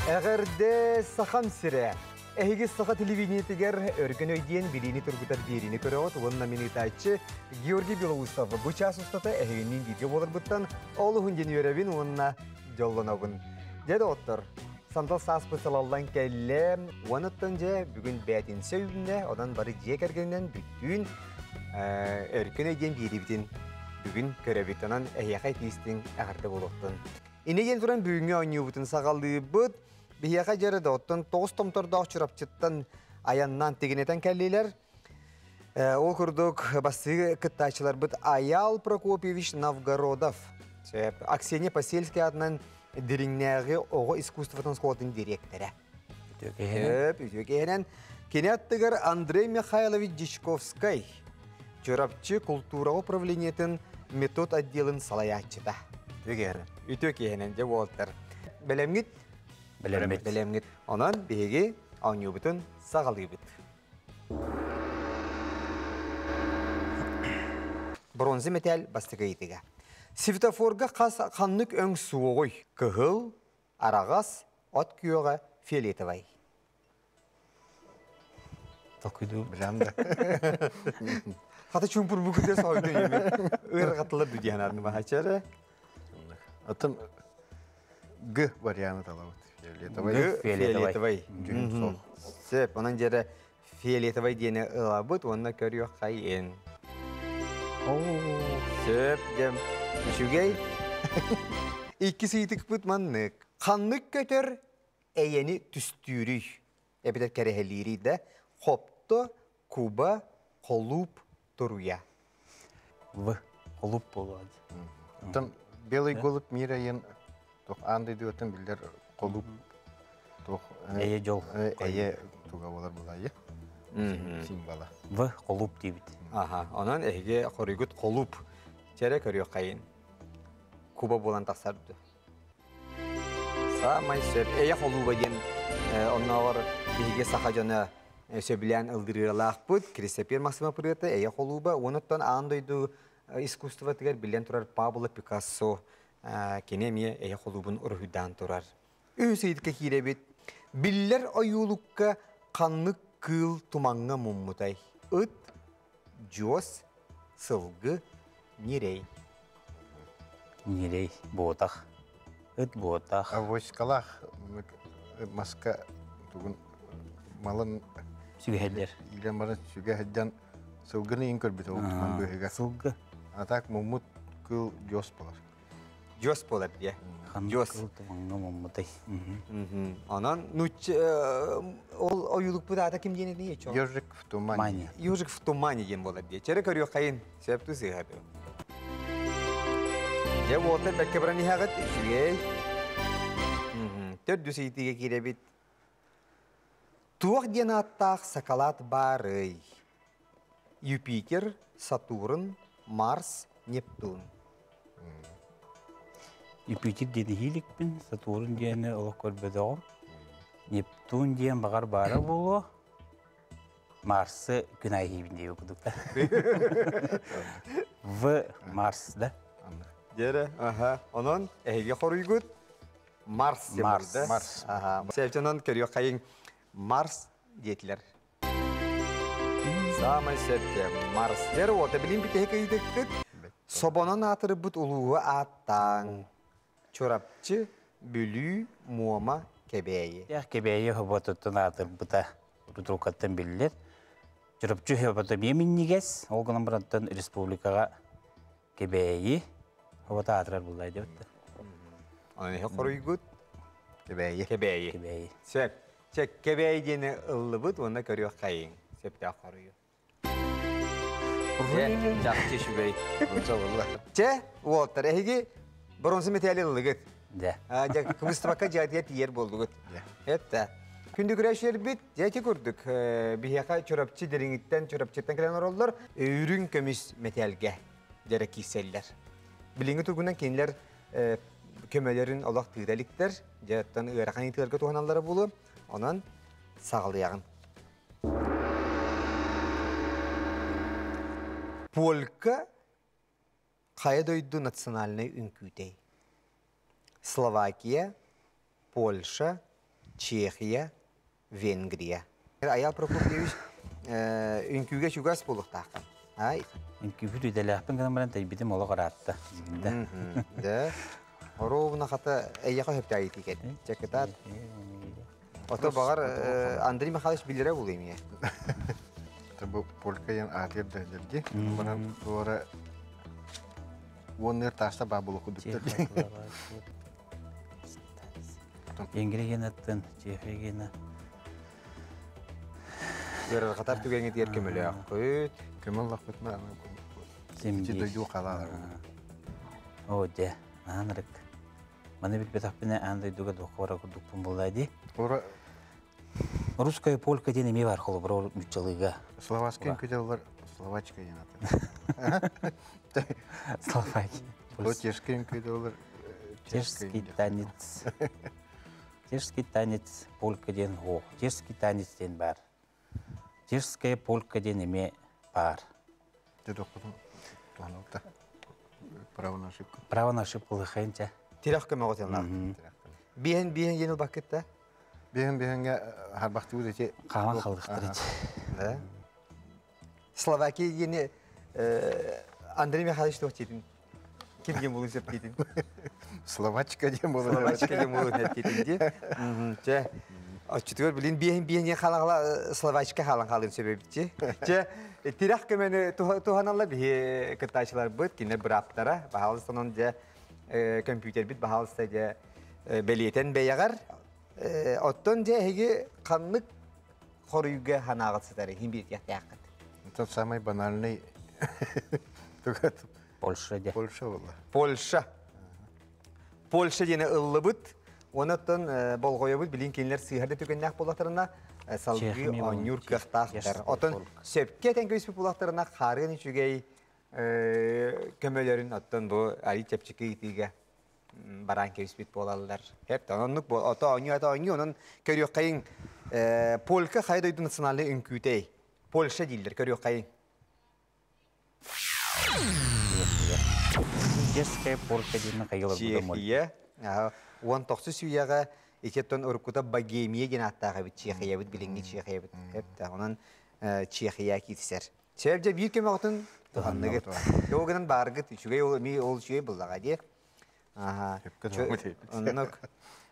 Эҕэрдэ Сахам сирэ! Эһиги саха телевидениетигэр өркөн өйдиэн билиини тургутар биэриини көрөҕүт уонна мин ыытааччы Георгий Белоусов бу чаас устата эһигинниин бииргэ буоларбыттан олуһун диэн үөрэбин уонна дьоллонобун. Дьэ доҕоттор, сандал сааспыт салаллан кэллэ, уонуттан дьэ бүгүн бээтинсэ үүннэ, онон бары дьиэ кэргэнинэн бүттүүн өркөн өйдиэн биэриибитин бүгүн көрөбүт. Онон эһиэхэ итиистиҥ эҕэрдэ буолуохтун. Инньэ диэн туран бүгүҥҥү оонньуубутун саҕалыыбыт. Биһиэхэ дьэрэ да оттон тоҕус томтордоох Чурапчыттан айаннаан тигинэтэн кэллилэр. Ол курдук бастыы кыттааччыларбыт Аял Прокопьевич Новгородов, Аксения Посельская аатынан Дириҥнээҕи оҕо искусствотын оскуолатын дириэктэрэ. Үтүө киһинэн. Кини аттыгар Андрей Михайлович Дьячковскай, Чурапчы култуураҕа управлениетын метод отделын салайааччыта. Үтүө киһинэн дьэ буолтар. Бэлэмҥит? Бэлэммит. Бэлэмҥит. Онон биһиги оонньуубутун саҕалыыбыт. Бронза мэтээл бастакы ыйытыга. Светофорга хас ханнык өҥ суоҕуй? Кыһыл, араҕас, от күөҕэ, фиолетовай. Толкуйдуу. Билэн да. Хата чуумпур бу күтэ соһуйду ыарахатылар дүдиһэн ардым баһачары. Атын Г варианты талабыт. Фиолетовай. Г фиолетовай. Дьүһүн суох. Сөп, онон дьэрэ фиолетовай диэни ылабыт уонна көрүөх хайын. Сөп, дьэм. Үчүгэй. Иккис ыйытыкпыт маннык. Ханнык көтөр эйэни түстүүрүй? Эбэтэр кэрэһэлиирий да? Хопто, куба, холууп, туруйа. В. Холууп буолуо. Там белый голубь мира ен туох аан дойдугаттан биллэр холууп туох Эйэ дьол. Эйэ туга болар булайы символа. В. Холууп диибит. Аха, онон эһиги хоруйгут холууп. Чэрэ көрүөххэйин. Куба буолан тахсарды. Саамай сөп. Эйэ холууба диэн оннооҕор биһиги саха дьоно сөбүлээн ылдырыылаахпыт. Киристэпиэр Максимов ырыата Эйэ холууба. Онуттан аан дойду искусствотыгар биллэн турар Пабло Пикассо кини эмиэ эйэ холуубун уруһуйдаан турар. Үһүс ыйытыкка киирэбит. Биллэр ойуулукка ханнык кыыл тумаҥҥа муммутай? Ыт, дьуос, сылгы, ньирэй. Ньирэй буотах. Ыт буотах. Авоськалаах маска тугун малын сүгэһэллэр. Илэн баран сүгэ сылдьан сылгыны иин көрбүт ол туман быыһыгар. Сылгы. А так муммут кыл дьуос болар. Дьуос буолар дии. Дьуос. Кыл тумаҥҥа муммутай. Онон нуучча ол ойуулукпут аата ким диэн этий? Ежик в тумане. Ежик в тумане диэн буолар дии. Чэрэ көрүөххэйин. Сөп ту сыыһа Дьэ, уолтар бэккэ баран иһэҕит, үчүгэй. Төрдүс ыйытыыга киирэбит. Туох диэн ааттаах сакалаат баарый? Юпитер, Сатурн, Марс, Нептун. Юпитер диэн иһииликпин, Сатурн диэни олох көрбөтөҕүм. Нептун диэн баҕар баара буолуо. Марсы күн айыыбын диэбит курдук да. В Марс да? Дьэрэ, аха. Онон эһиги хоруйгут Марс диэн Марс. да? Марс. Аха. Севчанан көрүөххэйиҥ Марс диэтилэр. Саамай сөпкө Марс. Дьэр уота билин бүтэһик ыйытыккыт. Собонон аатырбыт улууһу ааттааҥ. Чурапчы, Бүлүү, Муома, Кэбээйи. Кэбээйи хоботуттан аатырбыта рутулкаттан биллэр. Чурапчы хобото биэ минньигэс, ол гынан барантан республикаҕа Кэбээйи хобото аатырар буллай диэбиттэр. Онон иһэ хоруйгут Кэбээйи. Кэбээйи. Кэбээйи. Сөп. Чэ, Кэбээйи диэни ыллыбыт уонна көрүөххэйиҥ. Сөптөөх хоруйу. Дьэ, чахчы үчүгэй. Чэ, уолаттар, эһиги бронза металли ыллыгыт. Дьэ. Дьэ, кыбыстыбакка дьиэтигэр тиийэр буоллугут. Это. Күндү күрэшербит, дьэ ити курдук, биһиэхэ Чурапчы дириҥиттэн, Чурапчыттан кэлэн олороллор, үрүҥ көмүс мэтээлгэ дьэрэ киирсэллэр. Билиҥҥи тугунан кинилэр көмөлөрүн олох тыыра иликтэр, дьэ, оттон ыарахан ыйытыыларга туһаналлара буолуо. Онон саҕалыаҕын. Полька хайа дойду национальнай үҥкүүтэй? Словакия, Польша, Чехия, Венгрия. Аял Прокопьевич үҥкүүгэ чугас буолуохтааххын. Ай. Үҥкүүбүт үдэлээхпин гынан баран тэйбитим олох ыраатта. Да. Оруобуна хата эйиэхэ сөптөөх итиикет. Чакытаат. Ото баҕар Андрей Михайлович билэрэ буолуо эмиэ. Бу полька диэн аатыр да дии. Манан туора уоннар тааста баа буолуох курдуктар. Венгрия генаттан, Чехия гена. Ыарырҕатар түгэҥҥитигэр көмөлөөххүт. Көмөл лахпытына ити дойду халаалар. О, дьэ, аанырык. Маны билбэтэхпинэ аан дойдуга дуохха бара курдукпун буолла дии. Ора Русская полька диэн эмиэ бар холобура нуччалыыга. Словацкий үҥкүүтэ словачка диэн аты. Словакия. Чешский үҥкүүтэ олар Чешский танец. Чешский танец полька диэн о, чешский танец диэн бар. Чешская полька диэн эмиэ бар. Право на ошибку. Право на ошибку лыхайынча. Тирэх көмөҕө тыллаах. Биһэн биһэн диэн ылбаккыт Биһэн биһэнгэ харбахтыбыт эти. Хааман халыктыр Да. Словакия диэни Андрей Михайлович туох диэтин? Ким диэн буолуон сөп диэтин? Словачка диэн буолуон. Словачка диэн буолуон сөп диэтин дии. Чэ, оччотугар билин биэһин биэһин хаалан словачка хаалан хаалын сөп эбит Чэ, тирэх көмөнү туһаналла биһи кыттаачыларбыт, кинилэр бырааптара, баһаалыста онон дьэ компьютербит баһаалыста дьэ бэлиэтэн бэйэҕэр. Оттон дьэ эһиги ханнык хоруйга ханаҕыт сытар иһин бииртиэхтээххит. Это самый банальный Польша де. Польша буолла. Польша. Польша диэни ыллыбыт. Онон болҕойобут билин кинилэр сыыһар да түгэннээх буоллахтарына салгыы оонньуур кыахтаахтар. Оттон сөпкө этэн көспүт буоллахтарына хаарыан үчүгэй көмөлөрүн оттон бу ай чэпчэки ыйытыыга бараан кэбиспит буолаллар. Хеп, оннук бу ото оонньуу ото оонньуу онон көрүөххэйиҥ полька хайа дойду национальнай үҥкүүтэй Польша дииллэр көрүөххэйиҥ. Чешская полька диэн хайылар Чехия 19 үйэҕэ ититтэн уруккута Богемия диэн ааттаах эбит Чехиябыт билиҥҥи Чехиябыт. Хеп, онон Чехия киирсэр. Сөп дьэ биир көмөҕүтүн туһанныгыт. Ол гынан бааргыт үчүгэй ол эмиэ ол үчүгэй буллаҕа дии. Аха. Оннук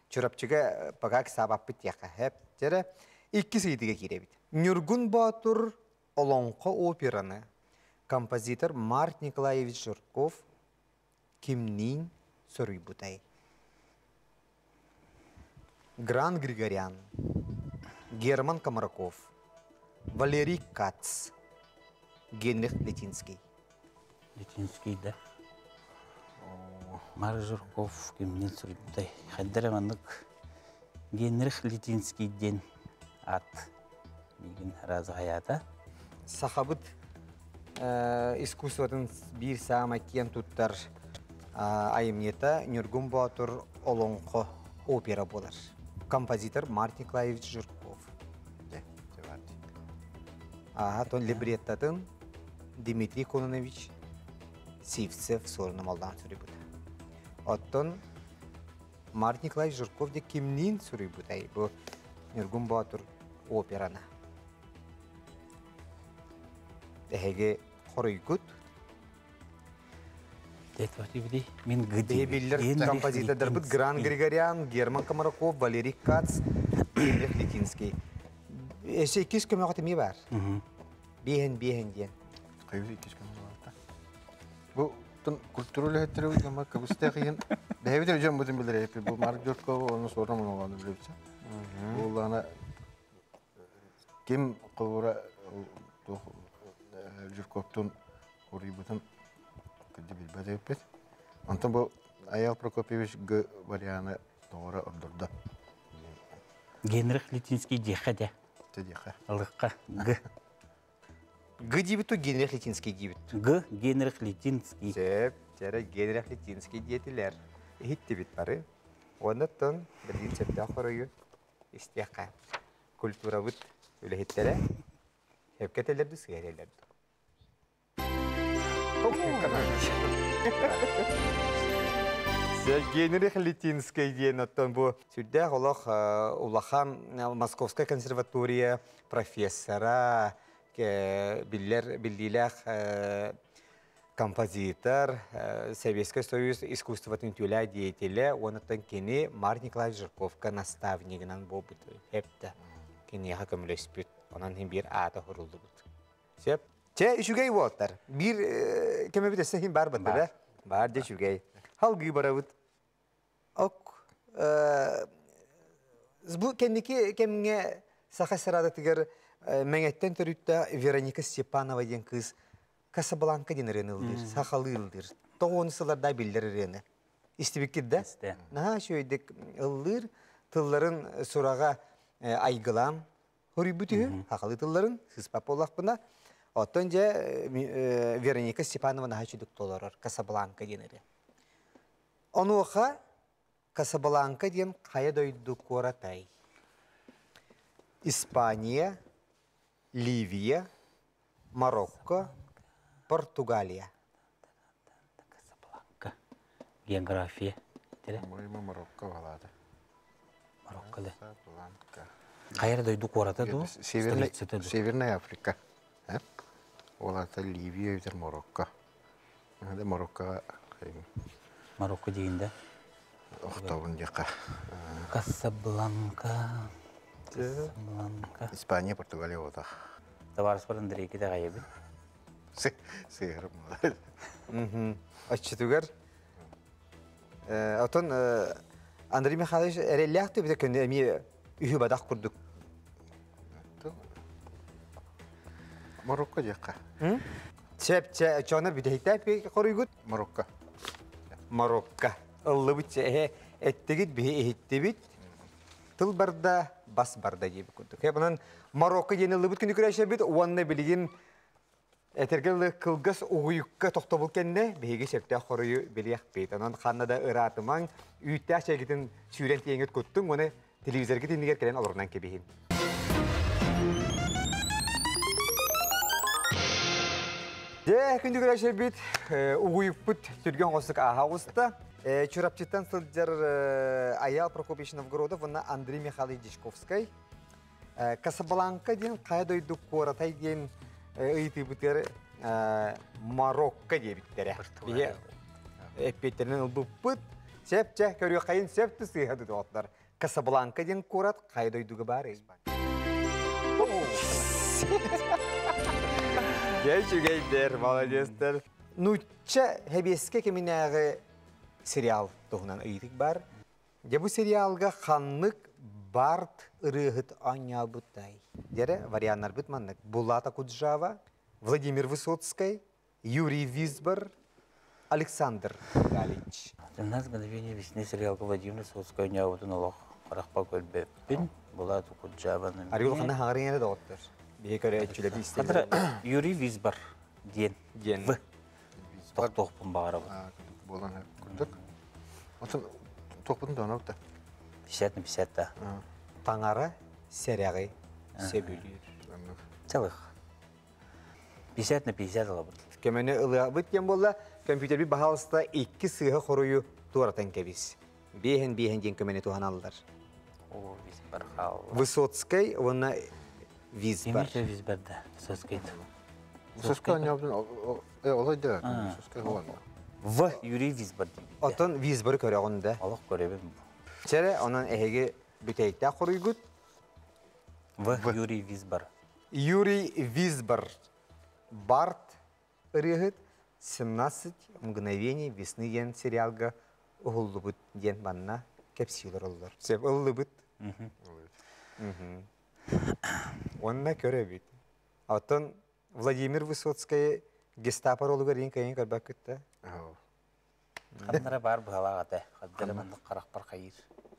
Чурапчыга пока саабаппыт диэххэ хэп. Дьэрэ иккис ыйытыга киирэбит. Ньургун Боотур олоҥхо операны композитор Марк Николаевич Жирков кимниин суруйбутай? Гран Григорян, Герман Комараков, Валерий Кац, Генрих Летинский. Летинский да. Марк Жирков кимниин суруйбутай? Хайдара маннык Генрих Летинский диэн ат миигин разы хаята. Сахабыт искусствотын биир саамай киэн туттар айымньыта Ньургун Боотур олоҥхо опера буолар. Композитор Марк Николаевич Жирков. Ааха, тон либреттатын Дмитрий Кононович Сивцев суорунам алдаан суруйбута. Оттон Марк Николаевич Жирков де кимниин суруйбутай бу Ньургун Боотур операны. Эһиги хоруйгут Мин Биллэр композитордарбыт Гран Григорян, Герман Комараков, Валерий Кац, Генрих Литинский. Эсе иккис көмөҕө эмиэ бар. Биэһэн биэһэн диэн. Хайы иккис көмөҕө Бу тун культура үлэһиттэрэ уйгама кыбыстаах иһин бэйэбит дьон бутун билэр бу Марк Жиркова оны суорам оҥону билэбит. Буоллаана ким холура Жирковтун уруйбутун кырдьы билбэт эбиппит. Онтон бу Аял Прокопьевич Г варианы тоҕоро ордордо. Генрих Литинский диэххэ де. Диэххэ. Алыкка Г. Г диэбит Генрих Литинский диэбит. Г Генрих Литинский. Сөп, чэрэ Генрих Литинский диэтилэр. Иһиттибит бары. Оннуттан билигин сөптөөх хоруйу истиэххэ. Культурабыт үлэһиттэрэ сөпкө этэллэр дуу, сыыһа этэллэр дуу? Генрих Литинский диэн оттон бу сүрдээх олох улахан Московская консерватория профессора, биллэр биллиилээх композитор, Советский Союз искусствотын үтүөлээх деятелэ, уонуттан кини Марк Николаевич Жирковка наставнигынан буолбут эптэ. Киниэхэ көмөлөспүт. Онон иһин биир аата хуруллубут. Сөп. Чэ, үчүгэй уолаттар. Биир кэмэбит өссө иһин бар бытта да? Бар дьэ үчүгэй. Халгыы барабыт. Ок. Бу кэнники кэмҥэ саха эстрадатыгар Мэҥэттэн төрүттээх Вероника Степанова диэн кыыс Касабланка диэн ырыаны ыллыыр, сахалыы ыллыыр. Тоҕуон сылларда биллэр ырыаны. Истибиккит да? Наһаа үчүгэйдик ыллыыр, тылларын сураҕа айгылаан хоруйбут үһү, сахалыы тылларын сыыспат буоллахпына. Оттон дьэ Вероника Степанова наһаа үчүгдүк толорор Касабланка диэн ырыа. Онуоха Касабланка диэн хайа дойду куоратай? Испания, Ливия, Марокко, Португалия. Касабланка. География. По-моему, Марокко балаада. Марокко да. Касабланка. Хайа дойду куората дуу? Столицата дуу? Северная Африка. Ол аата Ливия эбэтэр Марокко. Марокко Марокко диигин да? Охтобун диэххэ. Касабланка. Касабланка. Испания, Португалия буолтах. Табаарыспар Андрейги итэҕэйэбин. Сыһырым. Оччотугар отон Андрей Михайлович эрэллээх түбүтэ көнө эмиэ үһү бадах курдук. Марокко диэххэ. Чэп чэ чоно бүтэһиктээх хоруйгут? Марокко. Марокко. Ыллыбыт чэ эттигит биһи иһиттибит. Тыл барда, бас барда диэбит курдук. Онон Марокко диэн ыллыбыт күнү күрэшэбит уонна билигин этэргэ кылгас угуйукка тохтобул кэннэ биһиги сөптөөх хоруйу билиэхпит. Онон ханна да ыраатымаҥ, үүттээх чэйгитин сүүрэн тиэҥит куттуҥ, уонна телевизоргит иннигэр кэлэн олорунан кэбиһин. Дьэ, күндү көрөөччүлэрбит, угуйукпут түргэн оҥостук ааһа оҕуста. Чурапчыттан сылдьар Аял Прокопьевич Новгородов уонна Андрей Михайлович Дьячковскай Касабланка диэн хайа дойду куоратай диэн ыйытыыбытыгар Марокко диэбиттэрэ. Биһи эппиэттэринэн ылбыппыт. Сөп чэ, көрүөххэйин сөп сыыһа доҕоттор. Касабланка диэн куорат хайа дойдуга баар Дьэ үчүгэйдэр, молодецтар. Нучча хэбиэскэ кэминээҕи сериал туһунан ыйытык бар. Дьэ бу сериалга ханнык Барт ырыаһыт оонньообутай? Дьэрэ варианнарбыт маннык. Булат Акуджава, Владимир Высоцкай, Юрий Визбор, Александр Галич. 17 мгновений весны сериалга Владимир Высоцкай оонньообутун олох харахпа көрбөппүн. Булат Окуджаваны. Арыгыл ханна хаҥарын эрэ доҕоттор. Биһи көрөөччүлэри истэллэр. Юрий Визбор диэн. Диэн. В. Тохтуохпун баҕарабын. Буолан курдук. Отон туохпутун да онобут да. 50 на 50 да. Таҥара сэрэҕи сөбүлүүр. Целых. 50 на 50 ылабыт. Көмөнү ылыабыт диэн буолла, компьютербит баһаалыста икки сыыһа хоруйу туоратан кэбис. Биэһин биэһин диэн көмөнү туһаналлар. О, Визбор хаалла. Высоцкай уонна Визбор. Кими Визбор да, Высоцкай. Высоцкай оонньообутун олой да, Высоцкай оонньоо. В. Юрий Визбор диибит. Оттон Визборы көрөҕүн да. Олох көрөбүн. Чэрэ, онон эһиги бүтэйтээх хоруйгут. В. Юрий Визбор. Юрий Визбор. Барт ырыаһыт 17 мгновений весны диэн сериалга уһуллубут диэн манна кэпсии олороллор. Сөп ыллыбыт. Уонна көрөбүт. Оттон Владимир Высоцкай гестапо ролугар иин кайын көрбөккүт да? Ханнара баар быһалаах этэ. Хаддара маннык харахпар хайыыр.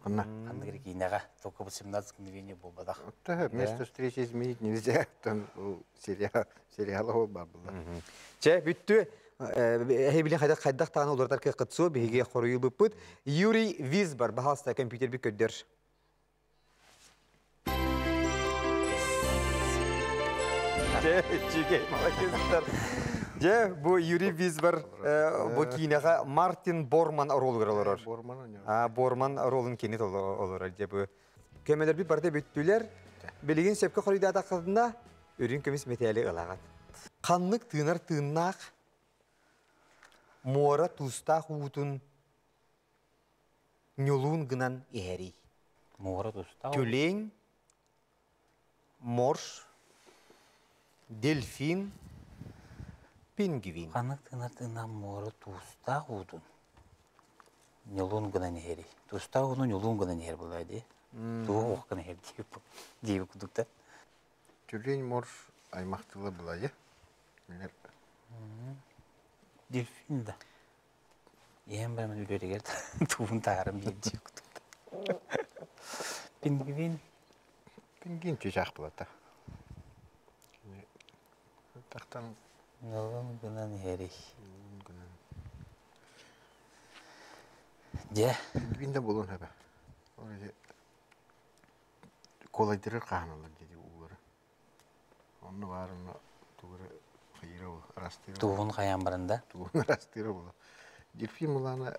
Ханна? Ханнык киинэҕэ. Только 18 мгновений буолбатах. Место встречи изменить нельзя. Там сериал, сериал ол бар була. Чэ, бүттү. Эһи хайдах хайдах тааны олордар кыаххытсуо биһиги хоруйулбуппут. Юрий Визбор, баһаалыста компьютербит көрдөр. Чэ, үчүгэй, молодецтар. Дьэ, бу Юрий Визбор бу киинэҕэ Мартин Борман оруолугар олорор. Борман А, Борман оруолун кини олорор дьэ бу. Көмөлөрбүт барыта бүттүлэр. Билигин сөпкө хоруйдаатаххытына, үрүҥ көмүс мэтээли ылаҕыт. Ханнык тыынар тыыннаах муора туустаах уутун ньулуун гынан иһэрий? Муора туустаах. Тюлень, морж, дельфин, пингвин. Ханнык тыынар тыыннаах муора туустаах уутун ньулуун гынан иһэрий? Туустаах ууну ньулуун гынан иһэр буолаа дии. Туох уох гынан иһэр диэбит курдуктар. Тюлень морж аймахтыла былайы. Дельфин да. Иһэн баран үлэригэр тугун таһааран биэрдии курдук. Пингвин. Пингвин чычаах булата. Тахтан Нылын гынан иһэрий. Дьэ. Пингвин да буолуон сөбө. Куолайдырыр хаһаналар диэти уулары. Онно баар онно тугу эрэ хайыыра буолла, ырастыыра Тугун хайаан баран да? Тугун ырастыыра буолла. Дельфин былаана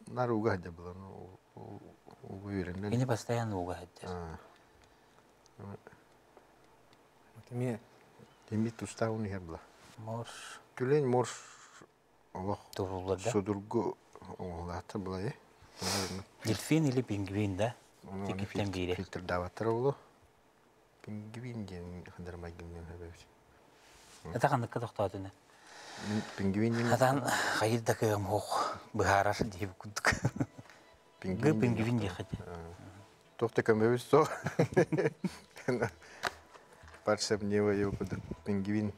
наар ууга сылдьар былаан ууга үөрэнэн. Кини постоянно ууга сылдьар. Эмиэ Тимир тустаах уун иһэр була. Морж. Тюлень морж олох Туруллар да? судургу оҥоһулаахтар былайы. Дельфин или пингвин да? Тикиттэн биири. Фильтрдаабаттар буолуо. Пингвин диэн хандар майгынныан сөбөбүт. Это ханныкка тохтоотуна? Пингвин диэн Хатан хайыр да кыам хоох быһаарар диэбит курдук. Г пингвин диэххэ Туох да көмөбүт суох. Парсемнева курдук пингвин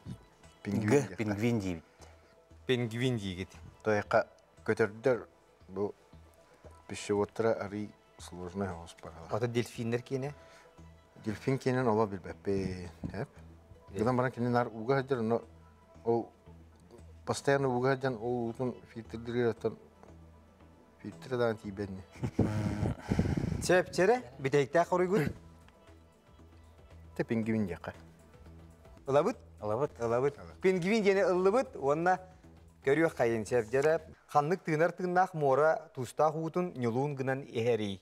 Г пингвин диибит. Пингвин диигит. Тойха көтөрдөр бу пищеводтара арый сложный оҕус баралар. Ата дельфиннер киэнэ? Дельфин киэнин оло билбэппин. Эп. Гынан баран кини нар ууга сылдьар, но ол постоянно ууга сылдьан ол уутун фильтрдиир оттон фильтр даан тиийбэтини. Чэпчэрэ бүтэйтээх хоруйгут? Те пингвин диэххэ. Ылабыт? Ылабыт. Ылабыт. Пингвин диэни ыллыбыт уонна көрүөх хайын чэпчэрэ ханнык тыынар тыыннаах муора туустаах уутун ньулуун гынан иһэрий?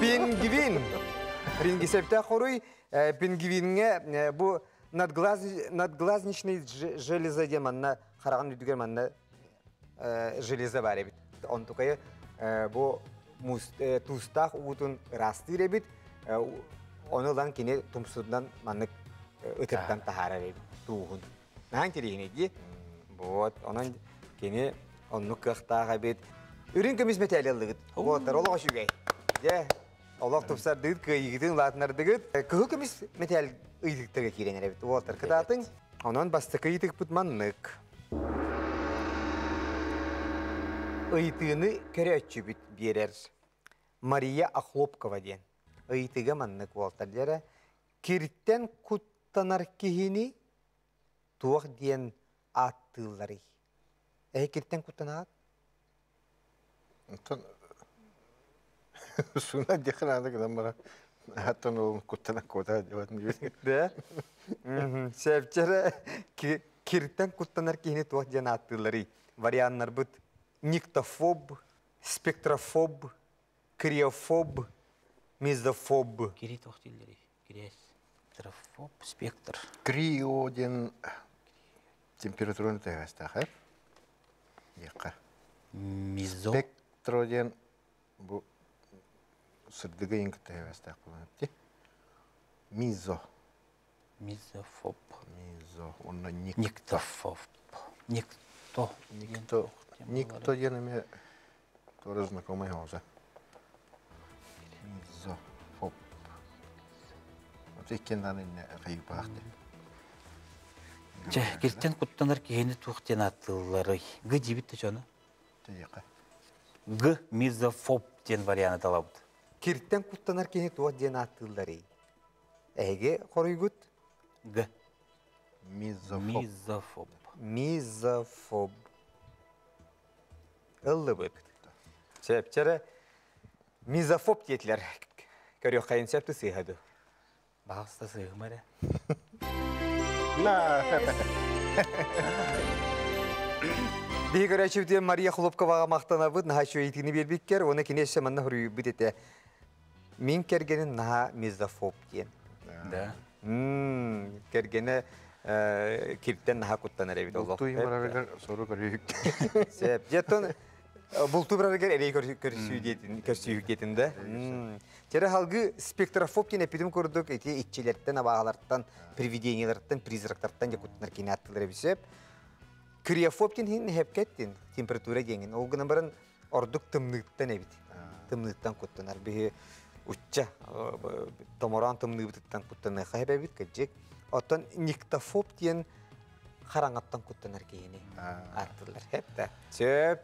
Пингвин. Пингисепте хоруй пингвинге бу надглазничный железа диэн манна хараҕын үрдүгэр манна железа бар эбит. Онтукайы бу туустаах уутун ыраастыыр эбит. Ону ылан кини тумсунан маннык ытырдан таһаарар эбит тууһун. Наһаа интэриэһинэй дии. Вот, онон кини оннук кыахтаах эбит. Үрүҥ көмүс мэтээли ыллыгыт. Уолаттар, олох үчүгэй. Дьэ, олох тупсардыгыт, кыайыгытын улаатынардыгыт. Кыһыл көмүс мэтээл ыйытыктарга киирэн эрэбит. Уолаттар, кытаатыҥ. Онон бастакы ыйытыкпыт маннык. Ыйытыыны көрөөччүбүт биэрэр. Мария Охлопкова диэн. Ыйытыга маннык уолаттар диэрэ. Киртэн куттанар киһини туох диэн ааттыылларый? Эһи киртэн куттанаат? Оттон суна диэххэ наада гынан баран аттан ол куттана куота дьыбатын Да? Сэпчэрэ киртэн куттанар киһини туох диэн ааттыылларый? Варианнарбыт никтофоб, спектрофоб, криофоб, мизофоб. Кири туох дииллэрий? Кириэс. Спектрофоб, спектр. Крио диэн температураны тэһэстээх, э? Диэххэ. Мизо. Спектро диэн бу сырдыгы иҥ тэһэстээх буолан эпти. Мизо. Мизофоб. Мизо. Онно ник. Никтофоб. Никто. Никто. Никто диэн эмиэ тоже знакомый оҕо. Мизофоб. Вот иккиэн даҕаны иннэ хайыпаахты. Чэ, киртэн куттанар киһини туох диэн ааттыылларый? Г диэбит да дьоно. Тиийэххэ. Г мизофоб диэн варианы талабыт. Киртэн куттанар киһини туох диэн ааттыылларый? Эһиги хоруйгут? Г. Мизофоб. Мизофоб. Мизофоб. Ыллыбыт. Чэпчэрэ мизофоб диэтилэр. Көрүөххэйин сөп сыыһа ду. Баҕаста сыыһыма эрэ. На. Биһи көрөөччүбүтүгэр Мария Хлопковаҕа махтанабыт, наһаа үчүгэй итини биэрбиккэр, уонна кини өссө манна хоруйбут этэ. Мин кэргэним наһаа мизофоб диэн. Да. Кэргэнэ киртэн наһаа куттанар эбит олох. Бултуу барарыгар сору көрүүк. Сөп. Дьэ, бултуу барарыгар эрэй көрсүү диэтин, көрсүүһүк диэтин да. Тере халгы спектрофоб диэн эппитим курдук ити иччилэртэн, абаалартан, привидениялартан, призрактартан дьэ куттанар кини аттылар эбит сөп. Криофоб диэн хин хепкеттин температура диэҥин. Ол гынан баран ордук тымныыттан эбит. Тымныыттан куттанар. Биһи учча томороон тымныыбытыттан куттаныахха эбит кырдьык. Оттон никтофоб диэн хараҥаттан куттанар киһини ааттыыллар. Хепте. Сөп.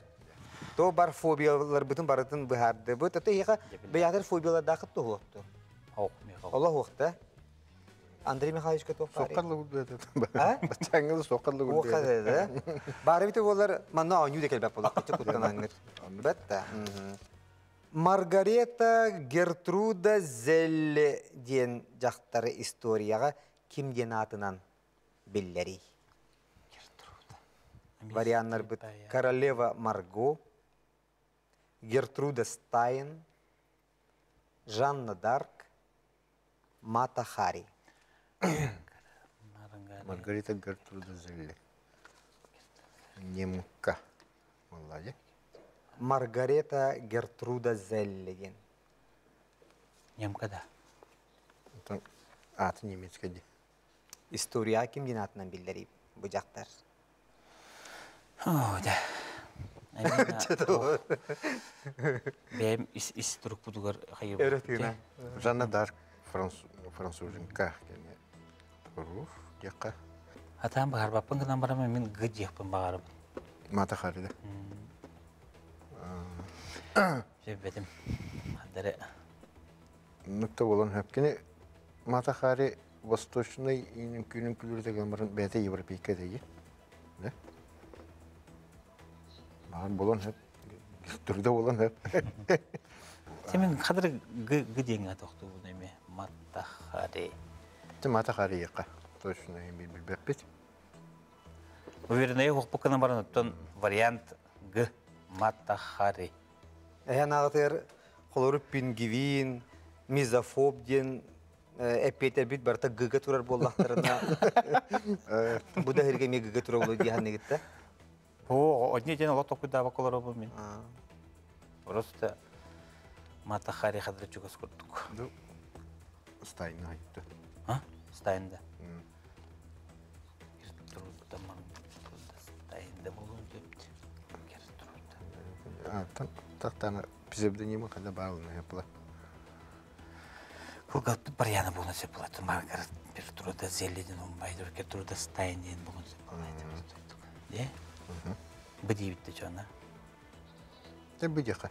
То бар фобияларбытын барытын быһаардыбыт. Ата иһиэхэ бэйэҕитэр фобиялардаахыт туһуохту. Олох уохта. Андрей Михайловичка туох баарый? Соққарлы гүлдү. Баччаңгылы соққарлы гүлдү. Уохха Баары бите буолар манна оонньуу да кэлбэт буолар. Кыччы куттанаҥныр. Бэтта. Маргарета Гертруда Зелле диэн дьахтары историяҕа ким диэн аатынан биллэрий? Гертруда. Варианнарбыт Королева Марго, Гертруда Стайн, Жанна Дарк, Мата Хари. Маргарита Гертруда Зелле. Немка. Молодец. Маргарета Гертруда Зелле диэн. Немка да. Аты немецкий ди. История ким диэн аатынан биллэрий бу дьахтар? О, да. Бэйэм ис ис турукпутугар хайы Өрө тыына. Жанна Дарк француженка кene Руф диэххэ. Атаан баһарбаппын гынан барамын мин г диэхпин баҕарабын. Мата харида. Сөббэтим. Хадары Нукта болон хөп. Кини Мата Хари восточный күнүн күлүрүтэ баран бэйэтэ европейка деги. Да? Баар болон хөп. Турда болон хөп. Сен хадыр г г диэҥҥэ тохтуубун эми Маттахари. Ти Мата Хари яка. Точно билбеппит. Уверенный хуохпуккана баран оттон вариант г Маттахари. Эһэн аҕатыгар холору пингвин, мизофоб диэн эппиэтэрбит барыта гыга турар буоллахтарына бу да иһиргэ эмиэ гыга турар буолуо дии саныгытта. О, одни день олох токуйдаабакка олоробун мин. Просто Матахари хадыр чугас курдук. Ну, Стайна айтты. А? Стайнда. Гертруда Стайнда болуун сөп. Гертруда. Тахтана псевдонимы когда баалына япла. Кургат барьяна болуун сөп болот. Маргарет Гертруда Зеллидин умбайдыр. Гертруда Стайн диэн болуун сөп болот. Де? Бдиибитте чона. Те бидеха.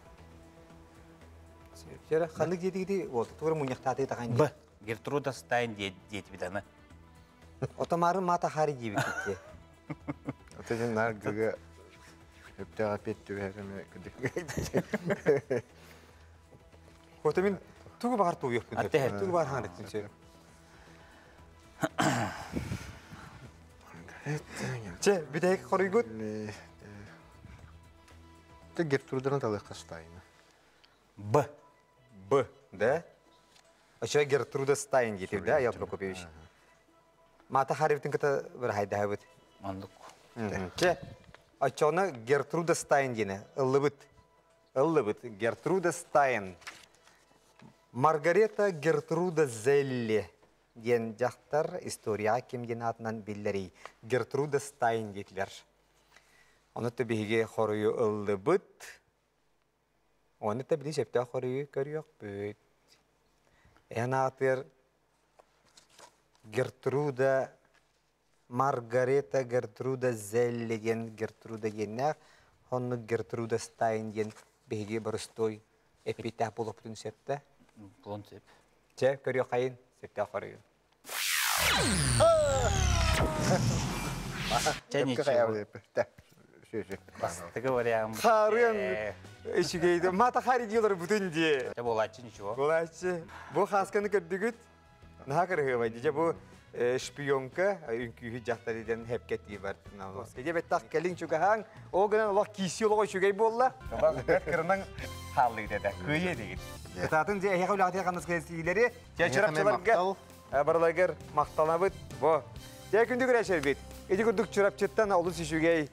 Сөп. Ханнык диэтигити вот тугура муньяхтааты тахан. Б. Гертруда Стайн диэтибит аны. Отомары Мата Хари диэбит. Отен нар гыга өптөҕө пет түбэһэрэме кыдык. Ото мин тугу баҕар туйуохпун Атте тугу баҕар хаанаттын сөп. Че, бүтэйик хоруйгут? Те Гертруданы талыахха Стайна. Б. Б, да? Ача Гертруда Стайн диэтир, да, Ял Прокопьевич? Мата Харибытын кыта бір хайдаһабыт. Мандук. Че, очоно Гертруда Стайн диэни ыллыбыт. Ыллыбыт. Гертруда Стайн. Маргарета Гертруда Зелле диэн дьахтар история ким диэн аатынан биллэрий. Гертруда Стайн диэтилэр. Ону биһиги хоруйу ыллыбыт. Оны та били сөптөөх хоруйу көрүөхпүт. Эн аатыр Гертруда Маргарета Гертруда Зелле диэн Гертруда диэннээх, онну Гертруда Стайн диэн биһиги боростой эппиттээх буолуохпутун сөптө. Булун сөп. Чэ, көрүөххайын, сөптөөх хоруйу. Чэ, ничего. Бастыгы вариант. Харыан үчүгэй. Мата хари дийлер бүтүн дии. Чэ, буолааччы ничего. Буолааччы. Бу хасканы көрдүгүт. Наһаа кырыһыабай дии. Бу Шпионка үҥкүүһү дьахтар иден хепкетии бар. Кеде беттах келин чугаһаң, ол гынан олох киси олоҕо үчүгэй буолла. Бэт кырынан хааллы деді. Кыйы дегит. Кытаатын же эһиэхэ үлэҕитэ ханнас кэлсиилэри, чэ чурапчыларга барыларгар махтанабыт. Бо. Дьэ күндү көрөөччүлэрбит. Ити курдук Чурапчыттан олус үчүгэй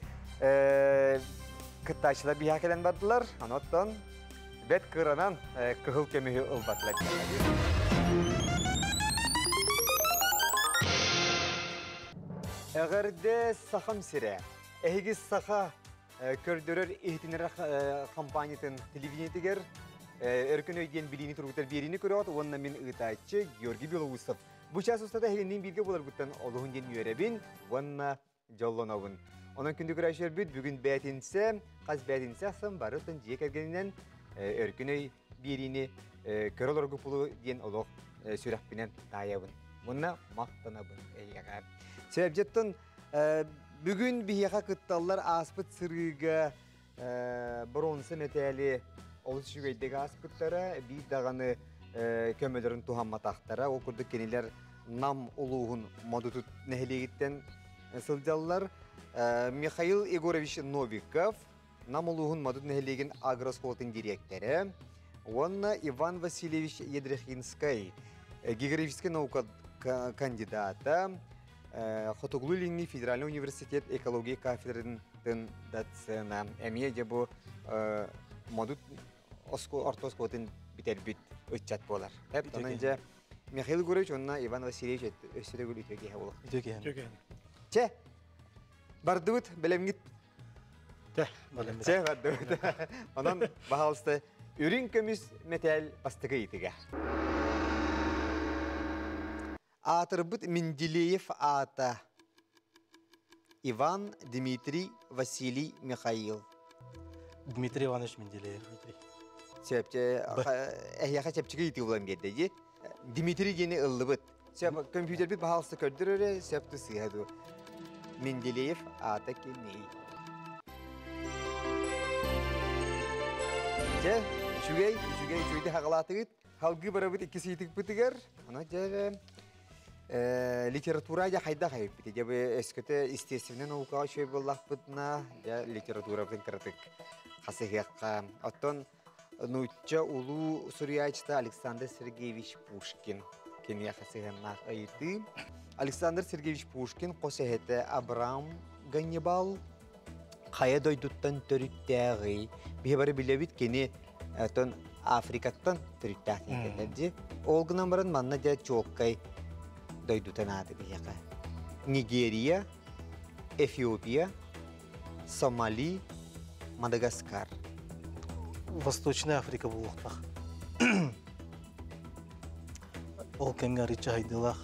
кыттааччылар биһиэхэ кэлэн бардылар. Оноттон бэт кыранан кыһыл көмүһү ылбатылар. Эҕэрдэ Сахам сирэ. Эһиги саха көрдөрөр иһитиннэрэр компаниятын телевидениетигэр Өркөн өй диэн билиини тургутар биэриини көрөҕүт уонна мин ыытааччы Георгий Белоусов. Бу час устата эһигинниин бииргэ буоларбыттан олуһун диэн үөрэбин уонна дьоллонобун. Онон күндү көрөөччүлэрбит бүгүн бээтинсэ, хас бээтинсэ ахсын барытын дьиэ кэргэнинэн Өркөн өй биэриини көрө олоргупулу диэн олох сүрэхпинэн таайабын. Уонна махтанабын эйиэхэ. Сөбдьеттон бүгүн биһиэхэ кытталлар ааспыт сырыыга бронза мэтээли олус үчүгэйдик ааспыттара, биир даҕаны көмөлөрүн туһамматахтара. Ол курдук кинилэр Нам улууһун Модутут нэһилиэгиттэн сылдьаллар. Михаил Егорович Новиков, Нам улууһун Модут нэһилиэгин агрооскуолатын дириэктэрэ уонна Иван Васильевич Едрехинскай, географическай наука кандидата, Хотугулуу-Илиҥҥи федеральнай университет экология кафедратын доцена. Эмиэ дьэ бу Модут орто оскуолатын бүтэрбит ыччат буолар. Онон дьэ Михаил Егорович уонна Иван Васильевич өссө да үтүө киһи буолуох. Үтүө киһи. Чэ, бардыбыт, бэлэмҥит Тэ, бэлэммит. Чэ, бардыбыт. Онон, баһаалыста, үрүҥ көмүс мэтээл бастакы ыйытыга. Аатырбыт Менделеев аата Иван, Дмитрий, Василий, Михаил. Дмитрий Иванович Менделеев. Дмитрий. Сөп, эһиэхэ чэпчэки ыйытыы булан биэрдэ дии. Дмитрий диэни ыллыбыт. Сөп, компьютербит баһаалыста көрдөр эрэ, сөп ту сыыһа дуу. Менделеев аата кимий? Дьэ, үчүгэй, үчүгэй, үчүгэйди хаҕалаатыгыт. Халгыы барабыт иккис ыйытыкпытыгар. Ана дьэ литература дьэ хайдах эбиппит? Дьэ бу өскөтө естественнэй наукаҕа үчүгэй буоллахпытына, дьэ литературабытын кыратык хасыһыахха. Оттон нуучча улуу суруйааччыта Александр Сергеевич Пушкин киниэхэ сыһыаннаах ыйытыы. Александр Сергеевич Пушкин хос эһэтэ Абрам Ганнибал хайа дойдуттан төрүттээҕий? Биһи бары билэбит кини оттон Африкаттан төрүттээх диэн дии. Ол гынан баран манна дьэ чуолкай дойдутан ааты биһиэхэ. Нигерия, Эфиопия, Сомали, Мадагаскар. Восточная Африка буолуохтаах. Ол кэмҥэ арыычча хайдыылаах.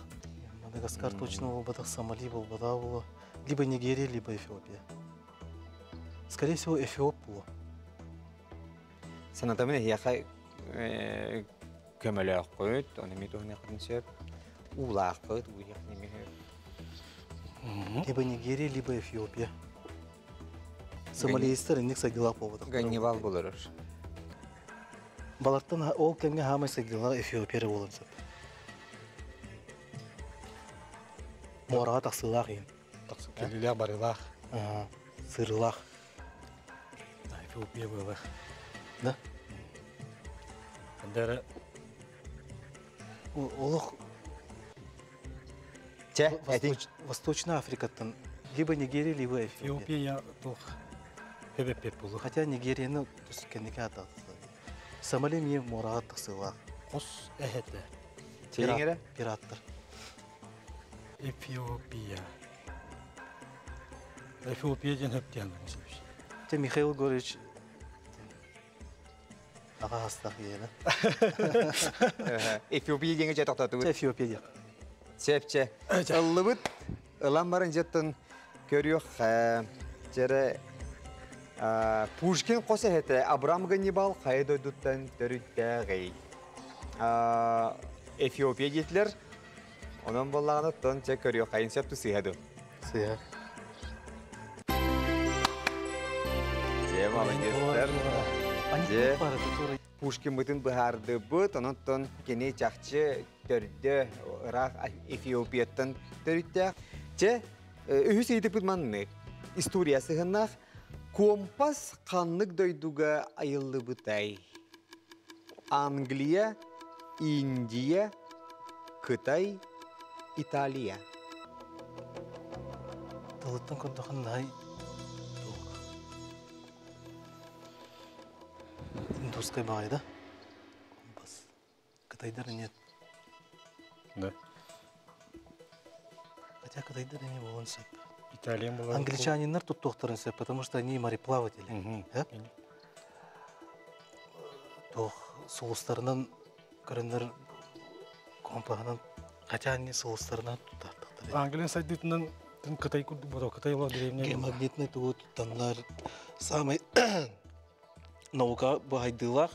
Мадагаскар точно буолбатах, Сомали буолбатах буолуо. Либо Нигерия, либо Эфиопия. Скорее всего, Эфиоп буолуо. Санатабын эһиэхэ көмөлөөххүт, ону эмиэ туһаныаххытын сөп. Уулааххыт, ууйаххын эмиэ сөп. Либо Нигерия, либо Эфиопия. Сомалиистар инник сайдыылаах буолбатах. Ганнибал болорор. Балартан ол кэмҥэ хаамай сайдыылаах Эфиопия эрэ буолан сөп. Муораҕа тахсыылаах иһин. Кэлиилээх барыылаах. Сырыылаах. Эфиопия буолар. Да? Ханда эрэ Олох Чэ, этин. Восточная Африкаттан либо Нигерия, либо Эфиопия. Эфиопия туох хэбэппет буолу. Хотя Нигерияны кэнники аата. Сомали эмиэ муораҕа тахсыылаах. Хос эһэтэ. Чэйиҥ Пираттар. Эфиопия. Эфиопия диэн хөптөөн Те Михаил Егорович аҕа хастах иһэлэ. Эфиопия диэҥэ дьэ тохтотубут. Эфиопия диэх. Сепче. Ыллыбыт. Ылан баран дьеттон көрүөх дьэрэ Пушкин хос эһэтэ Абрам Ганнибал хайа дойдуттан төрүттээҕий? Эфиопия диэтилэр. Онон буоллаҕына оттон чэ көрүөх хайын сөп сыыһа ду? Сыыһа. Дьэ, молодецтар. Дьэ. Пушкиммытын быһаардыбыт, онон кини чахчы төрдө ыраах Эфиопияттан төрүттээх. Чэ, үһүс ыйытыкпыт маннык. История сыһыннаах. Компас ханнык дойдуга айыллыбытай? Англия, Индия, Кытай, Италия. Тылыттан көрдөхөн наһай Индусскай баҕайы да? Компас. Кытайдар нет. Да. Хотя кытайдар эмиэ буолуон сөп. Италия буолар. Англичаниннар туттуохтарын сөп, потому что они мореплаватели. Туох сулустарынан көрөннөр компаһынан, хотя они сулустарынан туттартахтар. Англия сайдыытынан Кытай курдук буолар. Кытай олох древний. Геомагнитный тугу туттаннар самый наука баһайдыылаах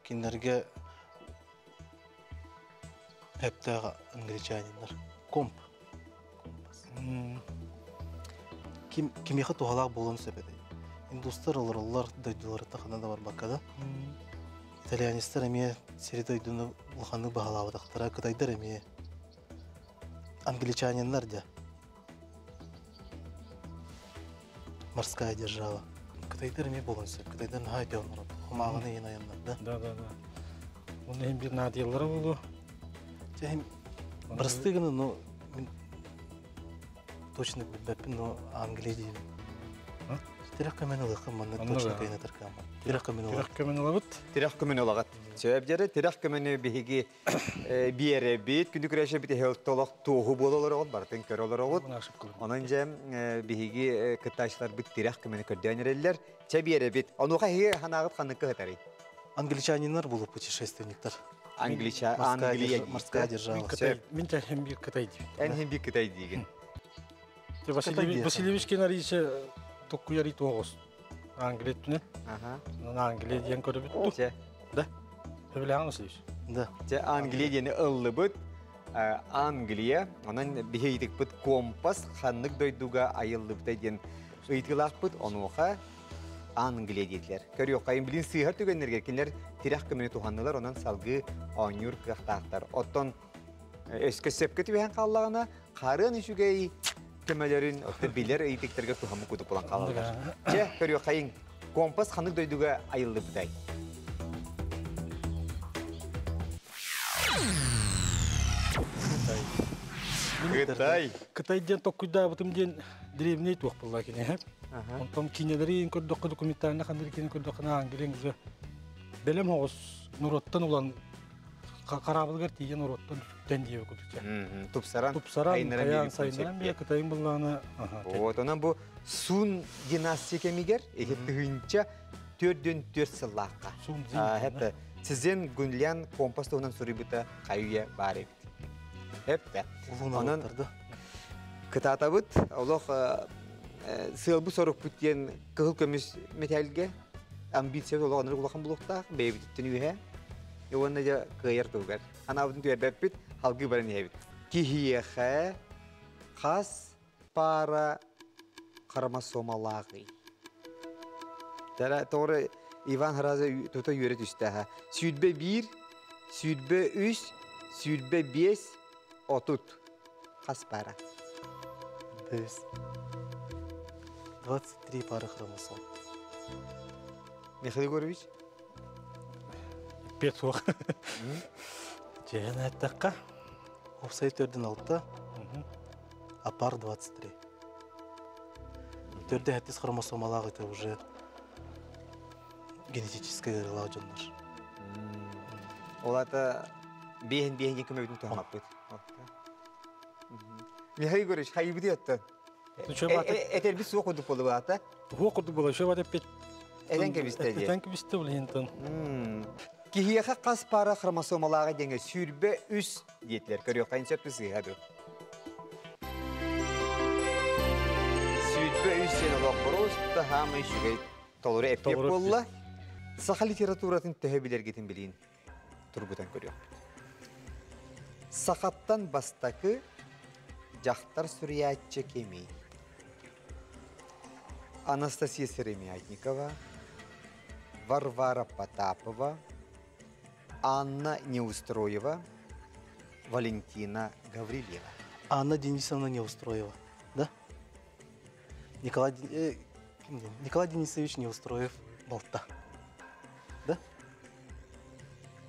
кинилэргэ эптээх англичаниннар. Комп. Ким кимиэхэ туһалаах буолуон сөп этэй? Индустар олороллор дойдуларыттан ханна да барбакка да. Итальянецтар эмиэ сири дойдуну улаханнык баһылаабатахтара, кытайдар эмиэ. Англичаниннар дьэ. Морская держава. Кытайдар эмиэ буолуон сөп. Кытайдар наһаа өйдөөн олорор. Хумааҕыны иһин айаннарда. Да, да, да. Оны иһин бир наадыйаллара буолуо. Дьэ, иһин бырастыы гына, но мин точно билбэппин, но Англия диибин. Тирэх көмөн ылыаххын манна точно кыйнатар кыаммат. Тирэх көмөн ылабыт. Тирэх көмөн ылабыт. Тирэх көмөн ылагат. Сөп дьэрэ тирэх көмөнү биһиги биэрэбит. Күнү күрэшэ бит толох туоһу буола олороҕут, барытын көрө олороҕут. Онон дьэ биһиги кыттааччыларбыт тирэх көмөнү көрдөөн эрэллэр. Чэ биэрэбит. Онуоха эһиги ханаағыт ханныкка ыһытарый? Англичаниннар булуп путешественниктар. Англича, Англия. Морская держава. Мин хем бир Кытай диибин. Эн хем бир Кытай диигин. Васильевич Кенариче токкуяри тоғыз. Англия түнен. Англия диэн көрөбүт. Да. Сөбүлэҕин Васильевич? Да. Те Англия диэни ыллыбыт. Англия, онон биһи ыйытыкпыт компас ханнык дойдуга айыллыбыта диэн ыйытыылаахпыт, онуоха Англия диэтилэр. Көрүөххэйин билин сыыһар түгэннэргэ кинилэр тирэх көмөнү туһаннылар, онон салгыы оонньуур кыахтаахтар. Оттон өскө сөпкө түбэһэн хааллаҕына, харыан үчүгэй көмөлөрүн билэр ыйытыктарга туһаммыт кудук булан хаалаллар. Чэ, көрүөххэйин, компас ханнык дойдуга айыллыбытай? Кытай. Кытай диэн токкуйдаабытым диэн древний туох буолла кини. Онтон кинелери көрдөххө документальный ханнык кине көрдөххө Англия уже бэлэм оҕус нуроттан улан хараабылыгар тиийэн уроттан түттэн диэбэ курдук. Тупсаран, тупсаран, каян сайыннаран бие Кытайын буллааны. Вот онон бу Сун династия кэмигэр тыһыынча төрдүн төрт сыллаахха. Хепте Цзен Гунлян компас туһунан суруйбута хайуя баар эбит. Хепте. Онон кытаатабыт олох сыалбы сорукпут диэн кыһыл көмүс металлге амбиция олох онор улахан булуктаах бэйэбититтэн үһэ уонна дьэ кыайар туһугар анаабытын түөрбэппит халгыы баран иһэбит. Киһиэхэ хас пара хромосомалааҕый? Тоҕо Иван Хараза тута үөрэ түстэ. 21, 23, 25, 30. Хас пара? 23 пары хромосом. Михаил Егорович? Пет суох. Жээн айттаққа. Офсайт төрдүн алта, а пар 23. Төрдө хәттис хромосомалаах это уже генетическая ыарылаах дьоннор. Ол ата биэһин биэһин көмөбүтүн туһамаппыт. Михаил Егорович, хайыбыты аттан? Этербит суох курдук болду баата? Хуох курдук болду, шөбат эппит. Этен кебисте дии. Этен кебисте ол хинтан. Киһиэхэ хас пара хромосомалааҕа диэҥэ 23 диэтилэр. Көрүөххайын сөп сыыһа ду. 23 сен олох просто хаамай үчүгэй толору эппиэт буолла. Саха литературатын төһө билэргитин билиин тургутан көрүөхпүт. Сахаттан бастакы дьахтар суруйааччы кимий? Анастасия Сыромятникова, Варвара Потапова, Анна Неустроева, Валентина Гаврильева. Анна Денисовна Неустроева, да? Николай, Николай Денисович Неустроев балта. Да?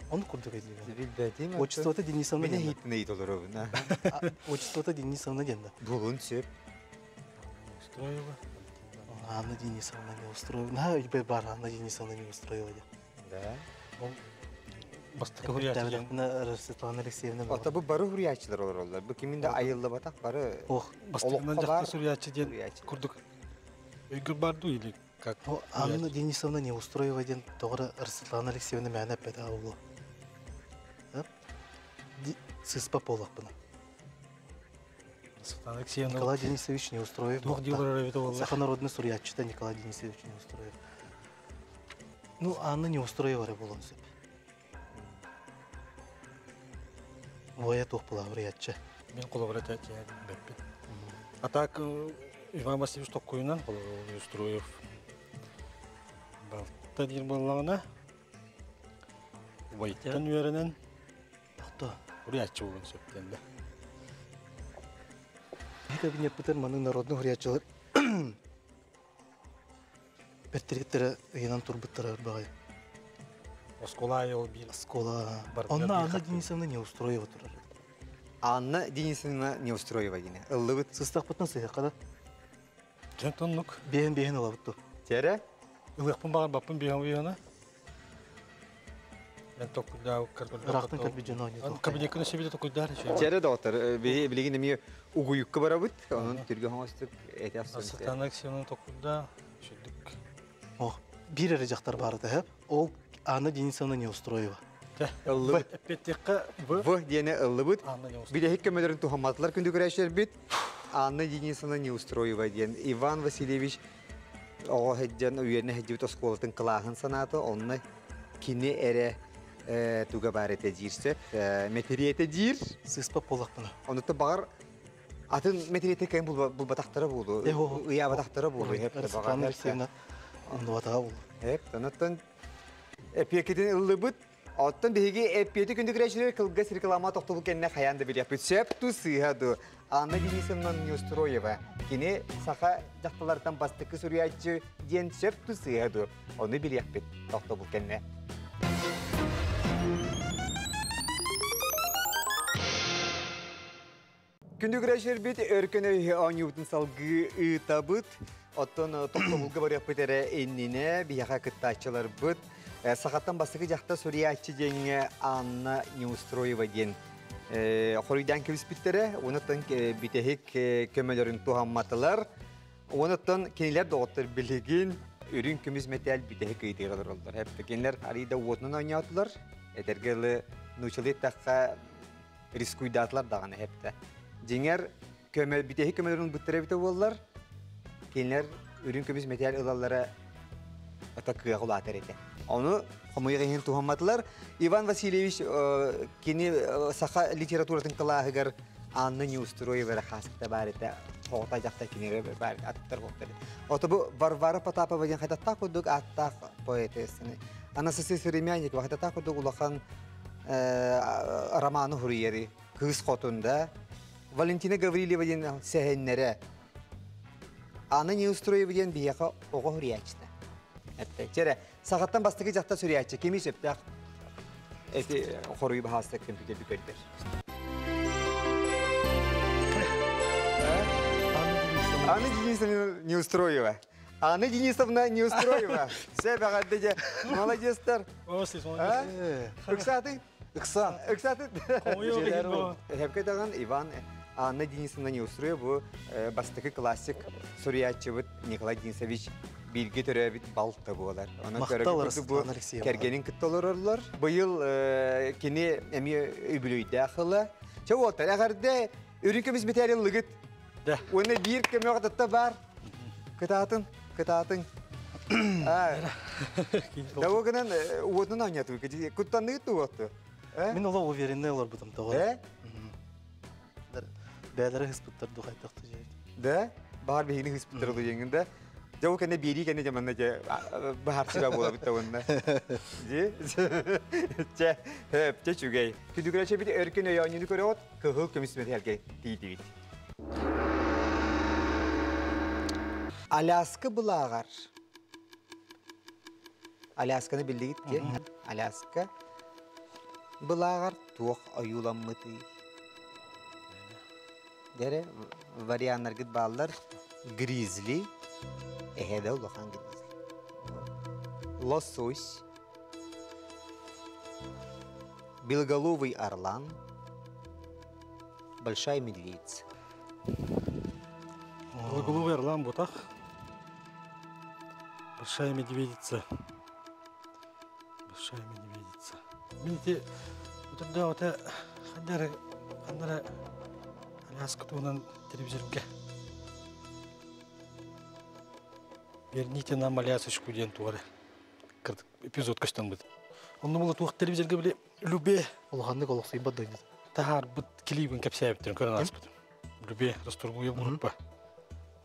Он курдук эдиги. Отчествота Денисовна ден. Мен хитин олоробун. Отчествота Денисовна ден да. Булун сөп. Неустроева. Анна Денисовна Неустроева. На, үйбе бар Анна Денисовна Неустроева. Да. Ол бастакы хуриячы. Светлана Алексеевна. Ата бу бары хуриячылар олороллар. Бу кимин да айыллабатак бары. Ох, бастакынан жакта суриячы ден курдук. Өйгөр барду или как? Анна Денисовна Неустроева ден тоғыры Светлана Алексеевна мәне әппәді ауылы. Сыспа полақ бұны. Светлана Алексеевна. Николай Денисович Неустроев. Саха народный сурьячыта Николай Денисович Неустроев. Ну, Анна Неустроева болон сөп. Воя тух была вриячы. Мен қолы бәппин. А так Иван Васильевич Токкуйнан қолы Неустроев. Балта дир боллағына. Вайттан үйерінен. Тоқта. Вриячы болон сөптен да. Кабинет бітер маның народный хурячылар. Бертиреттері ыйынан турбуттары бағай. Оскола ол бир. Оскола. Онна Анна Денисовна Неустроева турар. Анна Денисовна Неустроева дене. Ыллыбыт. Сыстақ бұтын сыйқада. Жан тоннук. Бейін-бейін олабытты. Тере? Ылықпын бағар баппын бейін бейіні. Мен токуйда Рақтың кәлбі жаны ойны. Кабинет күні себеде токуйдар. Тере доктор, билигин эми угуюкка барабыт. Onun түргө хоңостук эти Светлана Алексеевна токуйда. Шүдүк. Ох, бир эрэ жактар бары да, ол Анна Денисовна Неустроева. Ыллыбыт. Эппеттекка В. В диэне ыллыбыт. Анна Неустроева. Билехик көмөлөрүн тухамматылар күндү көрәшер бит. Анна Денисовна Неустроева диэн Иван Васильевич оҕо хеджан үйерне хеджибит осколатын кылааһын санааты, онна кини эре туга бар эте жирсеп, метриете жир. Сыспа полақпына. Онута багар атын метриете кайын булбатактары болду. Ыябатактары болду. Светлана Алексеевна оннуатаға болду. Хеп, онуттан эпиекетин ыллыбыт. Оттон биһиги эппиэти күндү күрәчилер кылгас реклама тохтобу кенне хаян да билиэхпит. Сөп ту сыыһа ду. Анна Денисовна Неустроева. Кини саха жакталартан бастыкы суруячы диэн сөп ту сыыһа ду. Ону билиэхпит тохтобу кенне. Күндү күрәчилер бит өркөн ооньюбутун салгы ыытабыт. Оттон тохтобулга барыахпыт эрэ иннине биһиэхэ кыттааччыларбыт. Сахаттан бастыкы жақта суриячы деңе Анна Неустроева ден хоруйдан кебиспиттере, онуттан битехик көмөлөрүн тухамматылар. Онуттан кенилер доғыттар билигин үрүн көмүс металл битехик ыйтыгалар олдар. Хепте кенилер арида уотунан ойнатылар. Этергелі нучылы таққа рискуйдатылар дағаны хепте. Деңер битехик көмөлөрүн буттара бите боллар. Кенилер үрүн көмүс металл ылалары ата кыягулатар эте. Оны хомуйга тухамматылар. Иван Васильевич кини саха литературатын кылааһыгар Анна Неустроева хасыкта бар эте. Хоғта жақта кинере бар аттар хоқтар. Ото бу Варвара Потапова ден хайтатта кудук аттах поэтессини. Анастасия Современникова хайтатта кудук улахан романы хуриери кыз хотунда. Валентина Гаврилева ден сәһеннере. Анна Неустроева ден бияха ого хуриячты. Әтті. Чере, сағаттан бастығы жақта сүриячы, кеми сөптақ эти хоруй бахасты компьютер бүкөрдер. Анна Денисовна Неустроева. Анна Денисовна Неустроева. Все, бәғәдде молодецтар. Ыксаты? Ыксан. Ыксаты. Хәпке таган Иван Анна Денисовна Неустроева бу бастыкы классик суриячыбыт Николай Денисович билги төрөбүт балта буолар. Онон Макталар көрөбүт бу Светлана Алексеевна. Кергенин кыттолороллор. Быйыл кини эми үбүлүйдэ ахыла. Чэ уоттар, эгерде үрүнкөмүс металлыгыт. Да. Оны бир көмө кытта бар. Кытаатын, кытаатын. Дагы уотун аняту. Куттанны туоту. Мен ола уверенный олар бутым тоғыр. Э? Бәлері хыспыттар духайтақты жейді. Да? Бар бейini хыспыттар жеңінде. Дьэ ол кэннэ биэрии кэннэ дьэ манна дьэ баһарсыга буолабыт да уонна. Дьи? Чэ, хөп, чэ үчүгэй. Күдүгүрэ бит өркөн өйөөнньүнү көрөҕүт, кыһыл көмүс мэтээлгэ тиийдибит. Аляска былааҕар. Алясканы биллигит диэн. Аляска былааҕар туох ойууламмытый? Дэрэ варианнаргыт бааллар. Гризли, эһэдэ улахан гризли. Лосось, белоголовый орлан, большая медведица. Белоголовый орлан бутах. Большая медведица. Большая медведица. Мин ити өтөрдөөҕүтэ ханна ханна эрэ Аляска туһунан телевизорга Верните нам Алясочку диэн туора эпизод көстөн быт. Онно була туох телевизорга били Любе улаханнык олохсуйбат дойду. Таһаарбыт клибин кэпсээбиттерин көрөн ааспытым. Любе Расторгуев группа.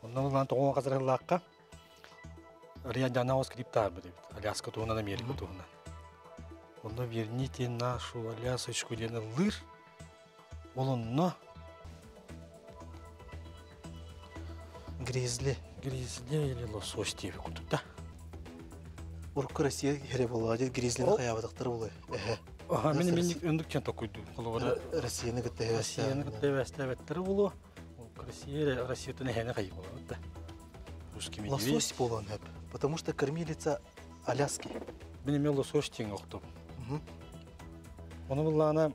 Онно булан тоҕо хазарыллаахха Риадянаос клип таһаарбыт эбит. Аляска туһунан, Америка туһунан. Онно «Верните нашу Алясочку» диэн ыллыыр. Ол онно Гризли. Гризли или лосось диэби курдук да. Урукку Россия хере буолуо, гризлини хайаабатахтар буолуо. Эһэ. Аха, мин мин өндүк чен токуйду. Холобура Россияны кытта Россияны кытта эбэстээбэттэрэ буолуо. Россия Россиятын эһэни хайы буолар да. Русский медведь. Лосось буолуон сөп, потому что кормилица Аляски. Мин эмиэ лосось диэн охтум. Ону буллаана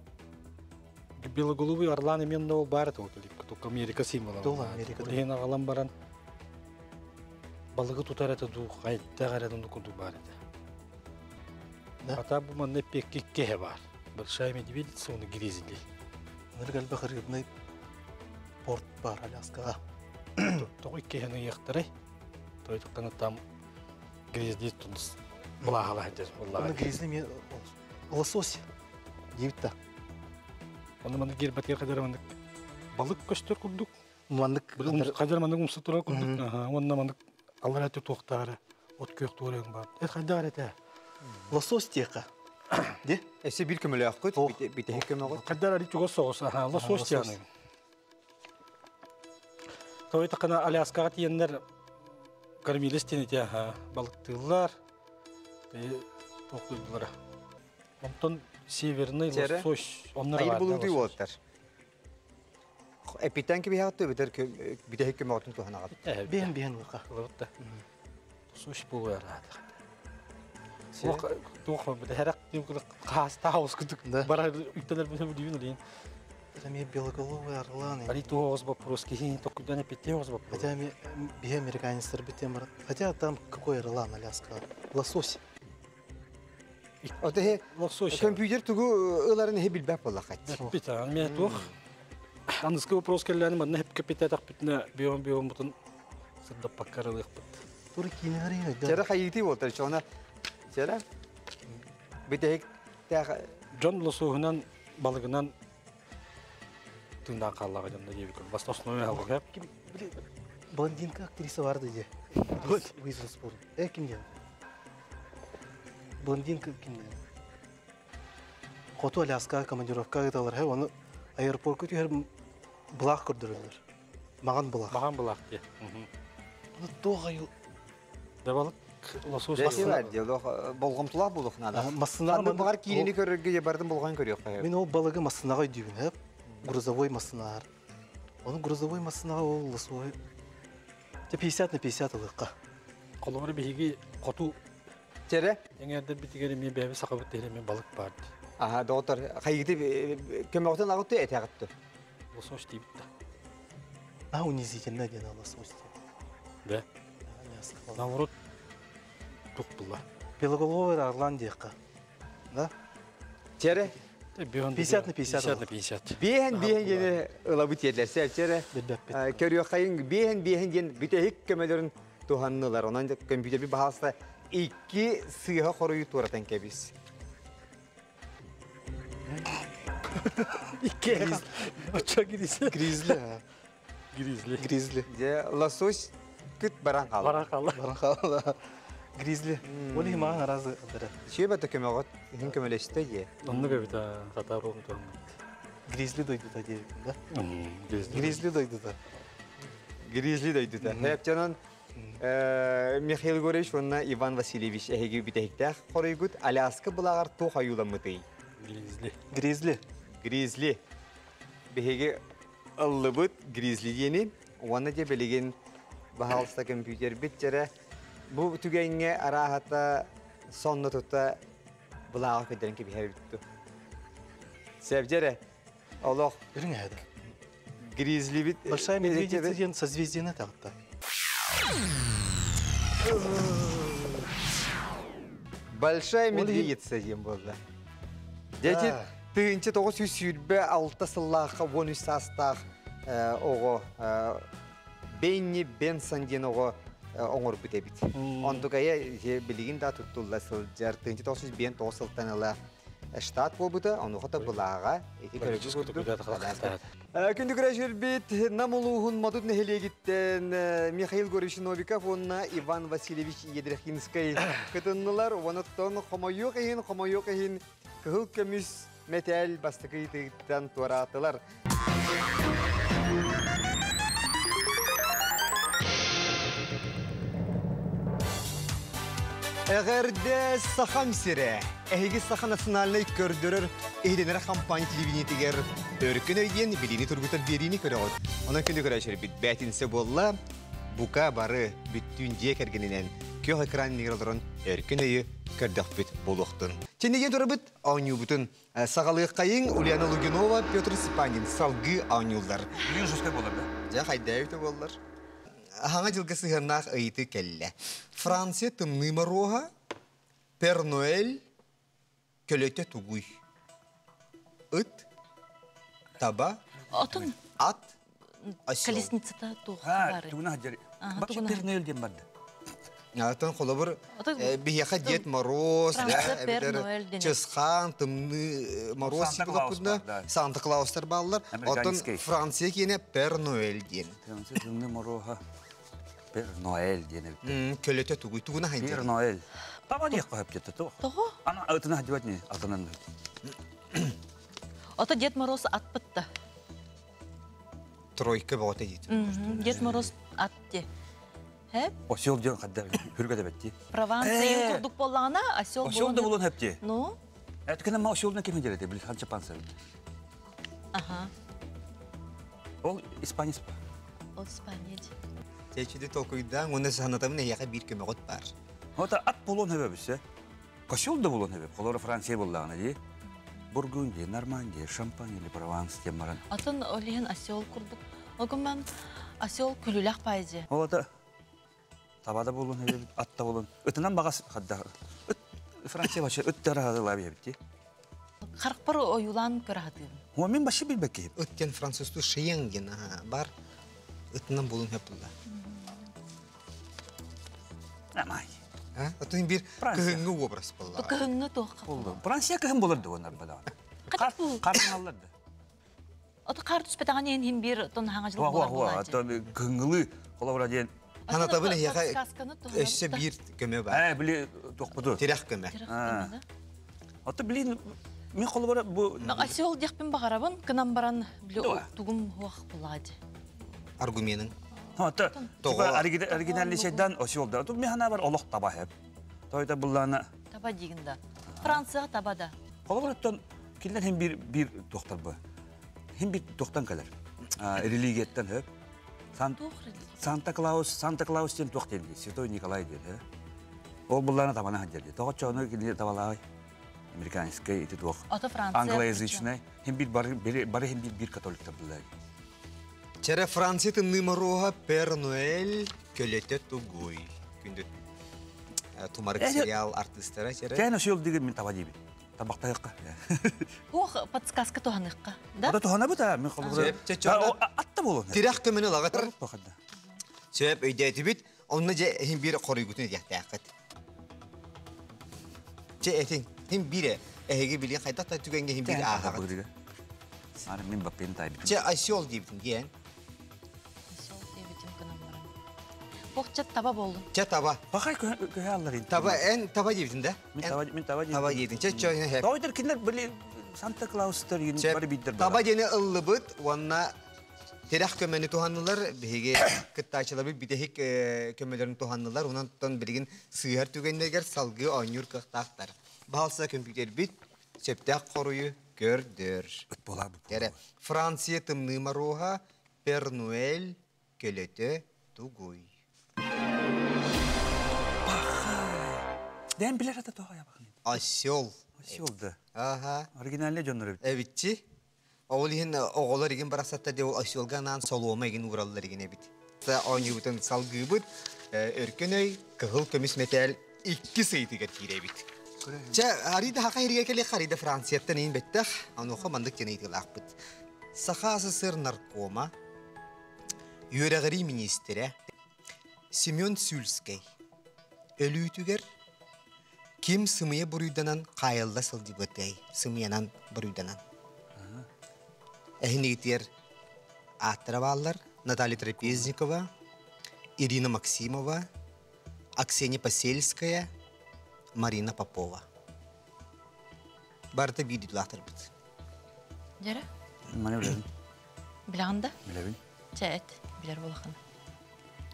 белоголубый орлан именно ол баар этэ только Америка символа. Тула Америка. Иһин аҕалан баран балыгы тутар этэ дуу, хайдах эрэ дуу курдук баар этэ. Ата бу манна пекки кеһе бар. Большая медведица, оны гризли. Онор элбэх рыбный порт бар Аляскаҕа. Тоҕо иккиһин ыйыахтарай? Тойтуктана там гризли тунус былааһала сылдьар буоллаҕа. Гризли ми лосось диэбит да. Оны маннык гербатыгар хадара маннык балык көстөр курдук. Маннык хадара маннык умса турар курдук. Уонна маннык аллара туохтаары от күөх туорайын бар. Эт хайдаар этэ. Лосось тиэхэ. Де? Эссе бир көмөлөөхкүт, битэһик көмөҕүт. Хайдар ари чугас соҕус, аха, лосось тианы. Той тақына Аляскаға тиеннер кормилец тиен ете, балыктыыллар, тоқтуйдулар. Онтон северный лосось, оннар Айыр булуутуй уолаттар. Эпиттэн кибиһаҕытты битер битэһик көмөҕүтүн туһанаҕыт. Биһэн биһэн лыка. Лыбытта. Лосось буолуо араата. Туох бит хэрак хаастаа ускутук бара үктелер бу дүйүн улин. Эми белоголовый орлан. Али туох вопрос кихин токудан эпитте вопрос. Хотя бихе американецтер битем бар. Хотя там какой орлан Аляска? Лосось. Оте Лосось. компьютер тугу ыларын хе билбэп боллахат. Бит мен туох. Аныскы вопрос келләни манна хеп капитат акпитне бион бион бутун сырдап паккарылык бит. Тур кинери. Чара хайыты болтар чона. Чара. Битэһик тах Джон лосоһунан балыгынан тыындаан хааллаҕа дьонно диэбит баста основной халга Блондинка актриса барды де. Уизерспун. Э, ким диэн? Блондинка ким диэн? Хоту Аляска командировка ыыталар, хэ, оны аэропортка түһэр былаах көрдөрөллөр. Маҕан былаах. Маҕан былаах дии. Оны туох айыл Да балык лосось. Болҕомтолоох буолуох наада. Массынаҕа Ханнык баҕар киинини көрөргө бардым болҕойон көрүөххэ. Мин ол балыгы массынаҕа өйдүүбүн, хэ. Грузовой массынаҕар. Оны грузовой массынаҕа ол лосой. Те 50 на 50 ылыахха. Холобура биһиги хоту Чэрэ. эҥээрдэр битигэр эмиэ бэйэбит сахабыт иһин эмиэ балык баар дии. Аха, доктор, хайыгыты көмөҕүтүн аҕытты этэҕитты. Лосось диибит да. А унизительно диэн лосось. Да. Наоборот, тух булла. Белоголовый орлан диэххэ. Да? Чэрэ. 50 на 50. 50 на 50. Биэһэн биэһэн диэни ылабыт тиэрлэр. Чэрэ. Билбэппит. Көрүөххэйин биэһэн биэһэн диэн бүтэһик көмөлөрүн туһаннылар. Онон компьютер би баһаалыста икки сыыһа хоруйу туоратан кэбис. Икки. Оча гризли. Гризли. Гризли. Гризли. Дьэ, лосось Ыккыт баран хаалла. Баран хаалла. Баран хаалла. Гризли. Ол иһин маған аразы ылдыра. Сүйе бата көмөҕөт, иһин көмөлөстө дии. Оннук эбит хата ром туһаммыт. Гризли дойдута диэбитим да. Гризли. Гризли дойдута. Гризли дойдута. Хеп Михаил Егорович уонна Иван Васильевич эһиги бүтэһиктээх хоруйгут Аляска былааҕар туох ойууламмытый? Гризли. Гризли. Гризли. Биһиги ыллыбыт гризли диэни уонна дьэ билигин баһаалыста компьютербит дьэрэ бу түгэҥҥэ арааһата сонно тута былааҕы көрдөрөн кэбиһэбит. Сәбдьэрэ олох Үрүҥ эһэдэ. Гризлибит Большая медведица диэн созвездиены тағытта. Большая медведица диэн буолла. Дьэ 1926 сыллаахха 13 саастаах оҕо Бенни Бенсон диэн оҕо оҥорбут эбит. Онтукайа билигин да туттулла сылдьар 1959 сылтан ыла штат буолбута, онуоха былааҕа ити көрөгү курдук. Күндү көрөчүлбит Нам улууһун Модут нэһилиэгиттэн Михаил Григорьевич Новиков уонна Иван Васильевич Едрехинскай кытыннылар. Онуттан хомойуох иһин, хомойуох иһин кыһыл көмүс мэтээл бастакы ыйытыыттан туораатылар. Эҕэрдэ Сахам сирэ! Эһиги Саха национальнай көрдөрөр иһитиннэрэр хампаанньа телевидениетигэр Өркөн өй диэн билиини тургутар биэриини көрөҕүт. Онон күнү көрөөччүлэрбит бээтинсэ буолла. Бука бары бүттүүн дьиэ кэргэнинэн күөх экран иннигэр олорон Өркөн өйү көрдөхпүт буолуохтун. Чинниген турабыт оонньуубутун саҕалыаххайыҥ Ульяна Лугинова, Петр Степанин салгыы оонньууллар. Бүгүн жесткай буолар да? Дьэ, хайдаа буоллар. Хаҥа дьылга сыһыаннаах ыйытыы кэллэ. Франция тымныы моруоһа, Пер Ноэль көлөтө тугуй? Ыт, таба, Отун ат, осел. колесницата туох Ha, бары. тугуна хаджар. Ага, Бачы тугуна. Пер Ноэль диэн барды. Атын холобур Отон биһиэхэ Дед Мороз, Франция Пер Ноэль дэнэр. Чысхаан, тымныы Мороз Санта Клаус сиппит бар, да. Санта Клаустар бааллар. Оттон Американский. Франция киэнэ Пер Ноэль диэн. Франция тымныы Мороһа. Пер Ноэль диэн эбит. Көлөтө тугуй тугуна Пер хайдыр. Ноэль. Таба диэх көһөп жетти туох. Тоҕо? Ана ытына хадьыбат не атынан. Ото Дед Мороз атпытта. Тройка боҕото диит. Дед Мороз ат де. Хэ? Осел диэн хаддар хүргэ дебетти. Прованция курдук боллаҕына, осел Осел да болон. булун хепти. Ну, Эткene ма оселна ким хедерете бил ханча панса. ага. Ол испанец па. Ол Испания. Чечиди толкуйдаан, уонна санатабын эйиэхэ биир көмөҕүт баар. Ота ат болон хебебисе. Косел да болон хебеп. Холора Франция боллагына ди. Бургундия, Нормандия, Шампань или Прованс тем маран. Атын олиһин осел курдук. Огуман осел күлүлэх пайди. Ол ата табада болон хебебит, ат да болон. Ытынан багас хадда. Ыт Франция башы ыт дарахады бити. Харпар оюлан көрәһәтим. Хо мен башы билбекки. Ыт диэн французтуу шиен диэн бар. Ытынан булун хөп булла. Амай. Атын биир Франция. кыһыҥҥы образ буолла. Кыһыҥҥы туохха. Болду. Франция кыһын болор да онар бада. Кар Кар алларды. Ото кар түспэтаҕын иһин биир тон хаҥа жыл Хуа хуа буолар хуа. буолааччы. Атын кыһыҥҥылы холобура диэн. Ханатабын эйиэхэ Подсказканы өссө биир көмө бар. Били тохпуту. Тирэх көмө. Ата билин мен холобура бу Осел диэхпин баҕарабын, кынан баран били Дуа. тугум хуах буолааччы. Аргуменың. Ата Тоҕо. типа оригинальный шайдан осел да. Тут механа бар олох таба хеп. Тойда буллана Таба дигин да. Францияга таба да. Холобураттан кинилер хем бир бир доктор бу. Хем бир доктан калар. Религияттан хөп. Туох религия. Санта Клаус, Санта Клаус ден тоқ ден, Святой Николай ден, хэ. Ол булларына табана хаджар. Тоғы чоны кинилер табалай. Американский ити тоқ. Ото Франция. Англоязычный. Хем бир бары бары хем бир бир католиктер буллар. Чэрэ Франция тымныы Мороһа Пер Ноэль көлөтө тугуй. Күндү тумарык сериал артистара чэрэ. Кән осел деген мен таба дейбин. Табақтайыққа. Туох подсказка туһаныхха. Да? Ода тухана бута, мен холобура. Сөп, чэ, чоно. Атта болон. Тирэх көмөнү лагатыр. Тохадда. Сөп өйдөөтүбүт, онно же хин биир хоруйгутун диэхтээххит. Чэ этиң, хин бире эһиги билин хайдах та түгэнгэ хин биир ааһаҕыт. Ары мен баппен тайбит. Чэ осел диэбитин диэн. Осел диэбитим кынан баран. Хохчат таба болдун. Чэ таба. Бакай көһө аллар. Таба эн таба диэбитин да? Мин таба диэбитим. Таба диэтин. Чэ чэ хеп. Тоойдор кинилер били Санта Клаустар бары биддер. Таба диэни ыллыбыт уонна тирэх көмөнү туһаннылар. Биһиги кыттаачыларбыт бүтэһик көмөлөрүн туһаннылар. Онон билигин сыыһар түгэннэригэр салгыы оонньуур кыахтаахтар. Баһалса көмпүүтербит сөптөөх хоруйу көрдөр. Ыт буолар бу. Кэрэ. Франция тымныы моруоһа Пернуэль көлөтө тугуй? Дэн билэр ата тоҕо ябахын. Осел. Осел да. Ага. Оригинальный дьоннор эбит. Эбитчи. Ол иһин оҕолор игин барахсаттар диэ ол оселга анаан солуома игин уураллар игин эбит. Оонньуубутун салгыыбыт. Өркөн өй кыһыл көмүс мэтээл иккис ыйытыгар киирэбит. Чэ, Арида хака иригэ кэлиэх, Арида Францияттан иин бэттэх, онуоха маннык диэн ыйытыылаахпыт. Саха СССР наркома, үөрэҕирии миниистирэ Семен Сюльскэй өлүүтүгэр ким сымыйа буруйданан хаайылла сылдьыбытай, сымыйанан буруйданан. Эһинигитигэр ааттара бааллар Наталья Трапезникова, Ирина Максимова, Аксения Посельская, Марина Попова. Барыта биир дойдулаахтарбыт. Дьэрэ? Маны билэбин. Билэҕин да? Билэбин. Чэ, эт. Билэр буолаххына.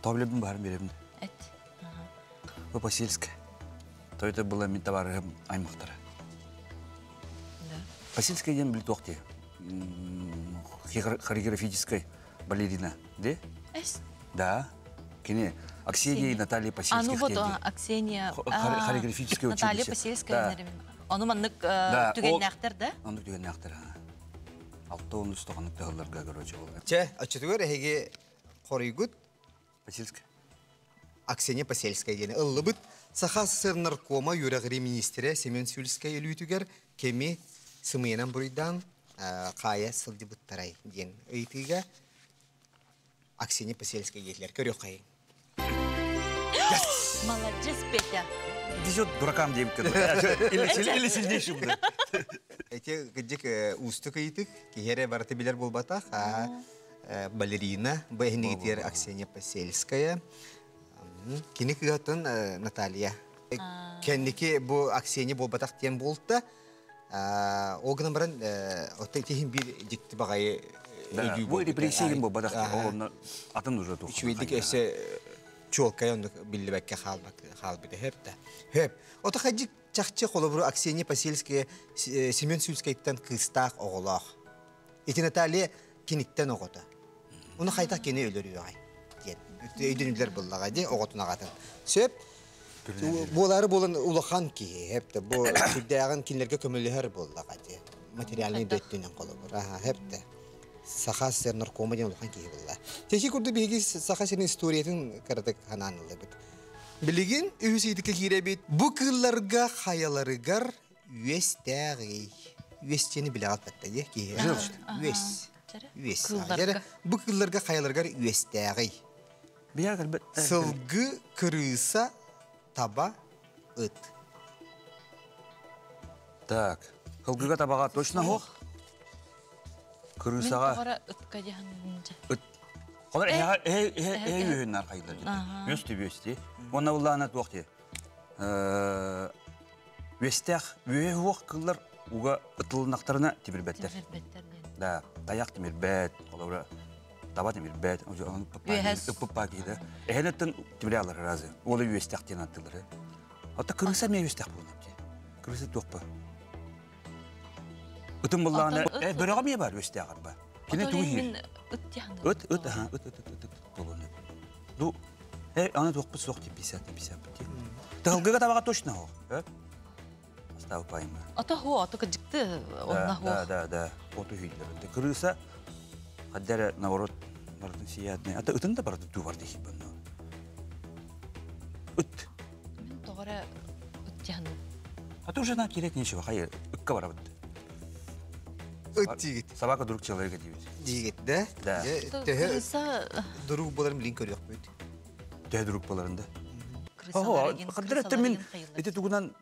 Тоҕо билэбин баарын билэбин. Эт. Бу Посельская. Тойото была мин табаарыһым аймахтара. Да. Посельская диэн били туох дии? Хореографическай балерина, де? Эс? Да. Кини Аксения и Наталья Посельских. А ну вот Аксения. Хореографическое училище. Наталья Посельская. Ону маннык түгэннээхтэр да? Оннук түгэннээхтэр. Алта он үс тоҕоннук тыһылларга короче ол. Чэ, оччотугар эһиги хоруйгут Посельская. Аксения Посельская диэни ыллыбыт. Саха СССР наркома үөрэҕирии министрэ Семен Сюльскай өлүүтүгэр кеми сымыйанан буруйдаан хаайа сылдьыбыттарай диэн ыйытыыга Аксения Посельская диэтилэр. Көрүөххэйиҥ. Молодец, Петя. Везет дуракам диэбиккэ Или сильнейшим. Эти кыдьык уустук ыйытык, киһи эрэ барыта билэр буолбатах. А балерина, бу эһинигитигэр Аксения Посельская. Кини кыһатын Наталья. Кэнники бу Аксения буолбатах диэн буолта. Ол гынан баран, оттон итиһин биир дьикти баҕайы Да, бу репрессия буолбатах, ол атын уже туох. Үчүгэйдик өссө чуолкай оннук биллибэккэ хаалбыта хөп да. Хөп. Ото хадьык чахчы холобуру Аксения Посельская Семен Сюльскайтан кыыстаах оҕолоох. Ити Наталья киниттэн оҕото. Уну хайдах кини өлөрүөҕэй диэн. Өйдөнүллэр буллаҕа ди оҕотун аҕатын. Сөп. Буолары буолан улахан киһи хэп да бу сүрдээҕин кинилэргэ көмөлөһөр буоллаҕа ди. Материальный да өттүнэн холобур. Аха хэп да. Саха СССР наркома диэн улахан киһи булла. Тэхи курдук биһиги Саха сирин историятын кыратык ханаан ыллыбыт. Билигин үһүс ыйытыкка киирэбит. Бу кыылларга хайаларыгар үөстээҕий? Үөс диэни билэҕит батта дии киһи. Үөс. Үөс. Бу кыылларга хайаларыгар үөстээҕий? Сылгы, кырыыса, таба, ыт. Так, кылгыга табаҕа точно суох. Кырыысаҕа ытка дьаһаннынча. Ыт. Холор эһэ эһэ эһэ үөһүн архайдар дии. Үөс түбүөс дии. Уонна буллаана туох дии. Үөстээх үөһэ суох кыллар уга ытылыннахтарына тимирбэттэр. Тимирбэттэр диэн. Да, тайах тимирбэт, холобура таба тимирбэт, ыппыппаа киһи Эһэнеттен тимире алар разы. Ол үөстэх диэн аттылары. Ата кырыса эмиэ үөстэх буолуом дии. Кырыса туохпа. Ытым буллаҕына, э, бөрөҕө эмиэ бар үөстээх арба. Кини тугу иһир? Ыт диэн. Ыт, ыт, аха, ыт, ыт, ыт, ыт, буолуон. Ну, э, аны туохпут суох дии, 50 на 50 дии. Тыһылгыга табаҕа точно ол. Э? Оставы пайма. Ото ху, ото кыдьыкты, онна ху. Да, да, да, оту хүйдер. Кырыса, хаддара, наоборот, барытын сиятный. Ата ытын да барыты туу бар дии банно. Ыт. Мен тоҕо ыт диэн. А то уже нам терять нечего, хай ыкка барабыт. Ыт диигит. Собака друг человека диибит. Диигит, да? Да. Төһө друг боларын билин көрүөхпүт. Төһө друг боларын да. Хаддыр мин ити тугунан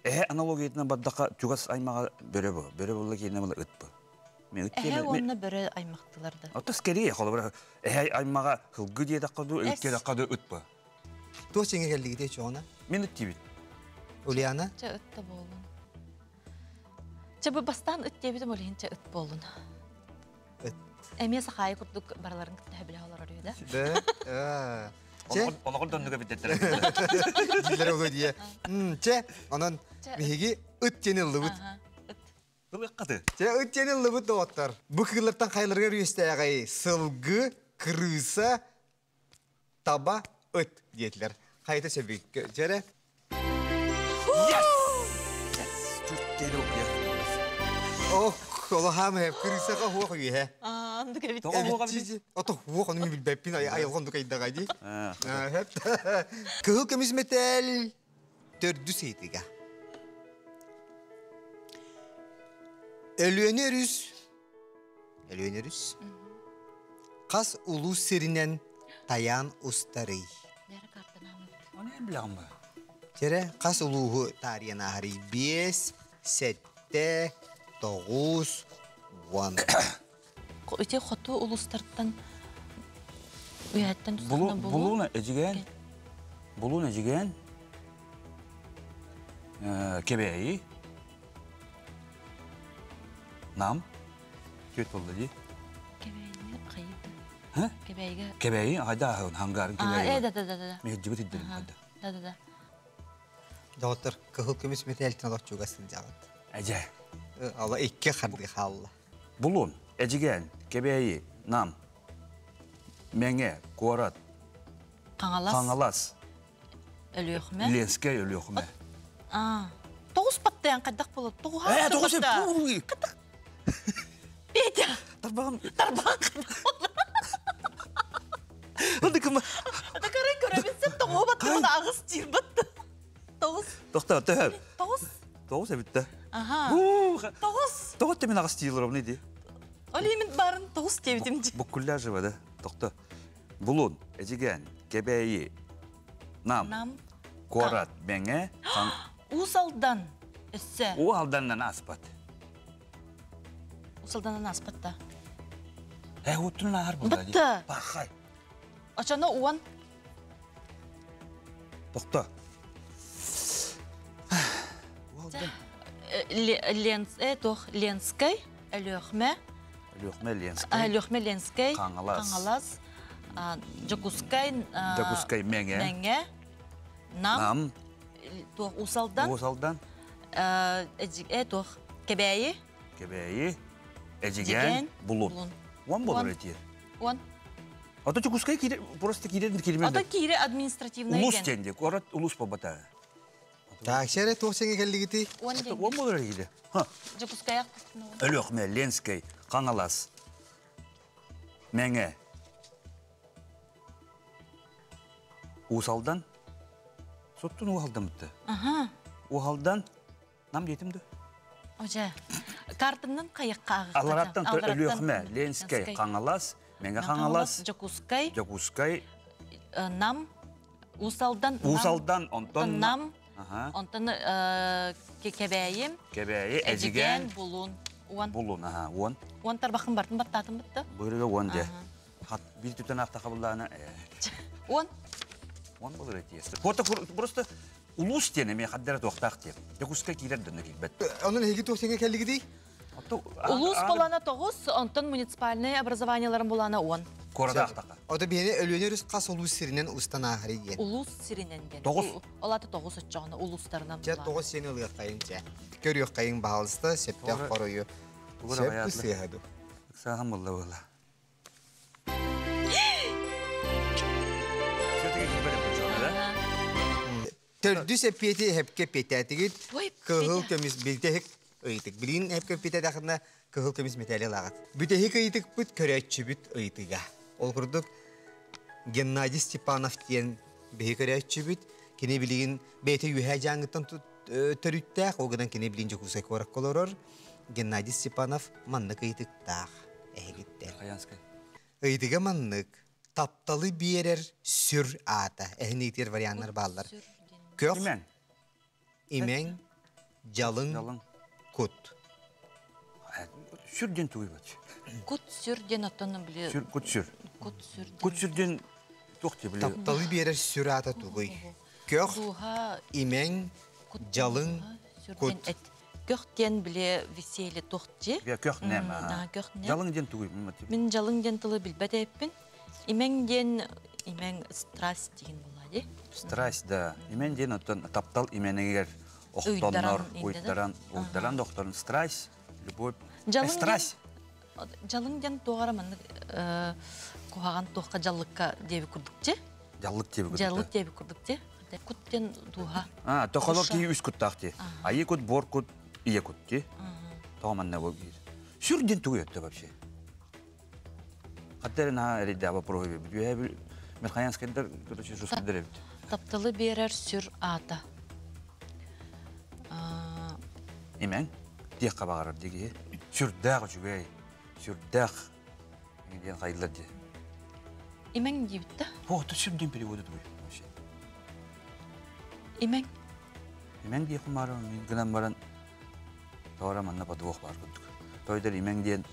эһэ аналогиятынан бардахха чугас аймаҕа бөрө бу. Бөрө буолла киинэ була ыт бу. Эһэ уонна бөрө аймахтылар да. Ото скорее холобура эһэ аймаҕа сылгы диэтэххэ дуу, ыт диэтэххэ дуу ыт ба. Туох сиҥэ кэллигитий чоҕуна? Мин ыт диибин. Ульяна? Чэ ыт да буоллун. Чэ бу бастаан ыт диэбитим ол иһин чэ ыт буоллун. Ыт. Эмиэ сахаайы курдук барыларын кытта сөбүлэһэ олорор үһү да. Да. Чэ. Олоҕор доннуга биттеттер. Дилер оло дие. Чэ, онон биһиги ыт диэн ыллыбыт. Ыт. Ылыаххаты. Чэ, ыт диэн ыллыбыт доҕоттор. Бу кыыллартан хайларыгар үөстээҕэй сылгы, крыса, таба, ыт диэтилэр. Хайта сөбүй? Дьэрэ. Yes! Yes! Ох, олохаам эп крысаға хуох үйе. Андык эбит. Тоҕо хуох эбит? Ото хуох ону билбэппин айылҕан дукайдаҕай дии. Кыһыл көмүс мэтээл төрдүс ыйытыга. Өлүөнэ өрүс Өлүөнэ өрүс хас улуус сиринэн тайаан устарый? Оны эн билэҕин ба? Чэрэ, хас улууһу таарыйан ааһарый? 5, 7, 9, 10. Ити хоту улуустартан үөһэттэн тустарынан булуу. Булууна Эдьигээн. Булуун Эдьигээн. Кэбээйи. Нам. Түөрт буолла дии. Кэбээйини хайыыта? Ха? Кэбээйигэ. Кэбээйи хайда аһын хангарын Кэбээйи. Э да да да да. Мехджибит иддерин хайда. Да да да. Доҕоттор, кыһыл көмүс мэтээлтин олорчуга сылдьаҕыт. Эдьэ. Ала икки харды хаалла. Булун, Эдьигээн, Кэбээйи, Нам, Мэҥэ, куорат, Хаҥалас. Хаҥалас, Өлүөхүмэ. Ленскэй, Өлүөхүмэ. Аа. Тоҕус баттайан хайдах буолар? Тоҕуһа. Ээ, тоҕус Петя. Тарбаҕым. Тарбаҕым хайдах буолар? Ындыкыма. Такарай көрөбүн сеп тоҕуһу баттамын аҕыс диир батты. Тоҕус. Тохтоо, төһө? Тоҕус. Тоҕус эбитте. Аха. Тоҕус. Тоҕус темин аҕыс диир ровно ди. Ол иһин барын тоҕус диэбитим дии. Буккулля жива да. Тохто. Булун, Эдьигээн, Кэбээйи, Нам, Нам. Куорат, Мэҥэ, Уус Алдан өссө. Уу Алданнан ааспат. Уус Алданнан ааспат да. Э, уоттунан ааһар буолла дии. Бытты. Бахай. Очоно уон. Тохто. Ленс, туох Ленскэй, Өлүөхмэ, Өлүөхмэ Ленскэй. Өлүөхмэ Ленскэй, Хаҥалас. Хаҥалас, Дьокуускай, Дьокуускай Мэҥэ. Мэҥэ, Нам, Нам, туох Уус Алдан, Уус Алдан, туох Кэбээйи, Кэбээйи, Эдьигээн, Булун. Уон болор этиэр. Уон. Ото Дьокуускай киирэ просто киирэр киирмэн. Ото киирэ административный Улус диэн дии, куорат улус буолбата. Так, шере туох сеңе келлигити? Уон диэн. Уон болор киирэ. Дьокуускай Өлүөхмэ, Ленскэй, Хаҥалас, Мэҥэ, Уус Алдан. Соттун Уус Алдан бытты. Аха. Уус Алдан. Нам диэтим да. Ожа. Картыннан кайыкка Алараттан Өлүөхмэ, Ленскэй, Хаҥалас, Мэҥэ Хаҥалас, Дьокуускай, Дьокуускай, Нам, Уус Алдан, Уус Алдан, онтон Нам, онтон Кэбээйи, Кэбээйи, Эдьигээн, Булун, Уон. Булун, аха, уон. Уон тарбахын бартын баттаатын бытты. Быырыга уон де. Хат бир түтен ахта қабыллаана. Уон. Уон болор этиэс. Просто просто улуус диэн эмиэ хаддара туохтаах диэн. Дьокуускай киирэр дөннө киирбэт. Онон эһиги туох сеңе келлигитий? Улуус болана тоҕус, онтон муниципальный образованиеларын булана уон. Куоратаахтаха. Ото биһини Өлүөнэ өрүс хас улуус сиринэн устан ааһарый диэн. Улуус сиринэн диэн. Тоҕус. Ол аты тоҕус оччоҕуна улуустарынан Чэ, тоҕус сиэн ылыаххайын чэ. Көрүөххэйин баһалыста, сөптөөх хоруйу. Сөп сыыһа ду. Ыксааһын булла буолла. Төрдүс эппиэти эһэпке пиэтээтигит. Кыһыл көмүс бүтэһик ыйытык. Билигин эһэпке пиэтэтэххинэ кыһыл көмүс мэтээли ылаҕыт. Бүтэһик ыйытыкпыт көрөөччүбүт ыйытыга. Ол курдук Геннадий Степанов диэн биһи көрөөччүбүт. Кини билигин бэйэтэ үөһээ дьааҥыттан төрүттээх, ол гынан кини билигин Дьокуускай куоракка олорор. Геннадий Степанов маннык ыйытыктаах эһигиттэн. Хаянскай. Ыйытыга маннык. Тапталы биэрэр сүр аата. Эһин ыйытыыр варианнар бааллар. Көх, Имэҥ. имэҥ, дьалыҥ, Дьалыҥ. кут. Сүр диэн тугуй бач? Кут сүр диэн оттон били. Сүр, кут сүр. Кут сүр диэн. Кут сүр диэн туох дии били? Тапталы биэрэр сүр аата тугуй? Көх, имэҥ, жалыҥ, кут. Көх диэн били веселье туох дии? Көх нэм. Көх нэм. Жалыҥ диэн тугуй? Мин жалыҥ диэн тылы билбэт эппин. Имэҥ диэн имэҥ страсть диэн буолла дии. Страсть, да. Имэҥ диэн оттон таптал имэнигэр охтоннор, уйдаран, уйдаран дохторун страсть, любовь. Страсть. Жалыҥ диэн туоҕара маннык куһаҕан туохха жаллыкка диэби курдук дии. Жаллык диэби курдук. Жаллык диэби курдук дии. Кут диэн дууһа. А, тохолор киһи үс куттаах дии. Айы кут, бор кут, ийэ кут дии. Тоҕо манна бу Сүр диэн тугу өттө вообще? Хаттары наһаа эрийдэ вопроһу бит. Михаянскайдар короче жускайдар эбит. Тапталы берер сүр аата. Имэҥ диэххэ баҕарар дии. Сүрдээх үчүгэй, сүрдээх диэн хайыллар дии. Имэҥ диэбит да? О, то сүр диэн переводы тугуй вообще? Имэҥ. Имэҥ диэххэ баарым, мин гынан баран тоҕо манна подвох баар курдук. Тойдор имэҥ диэн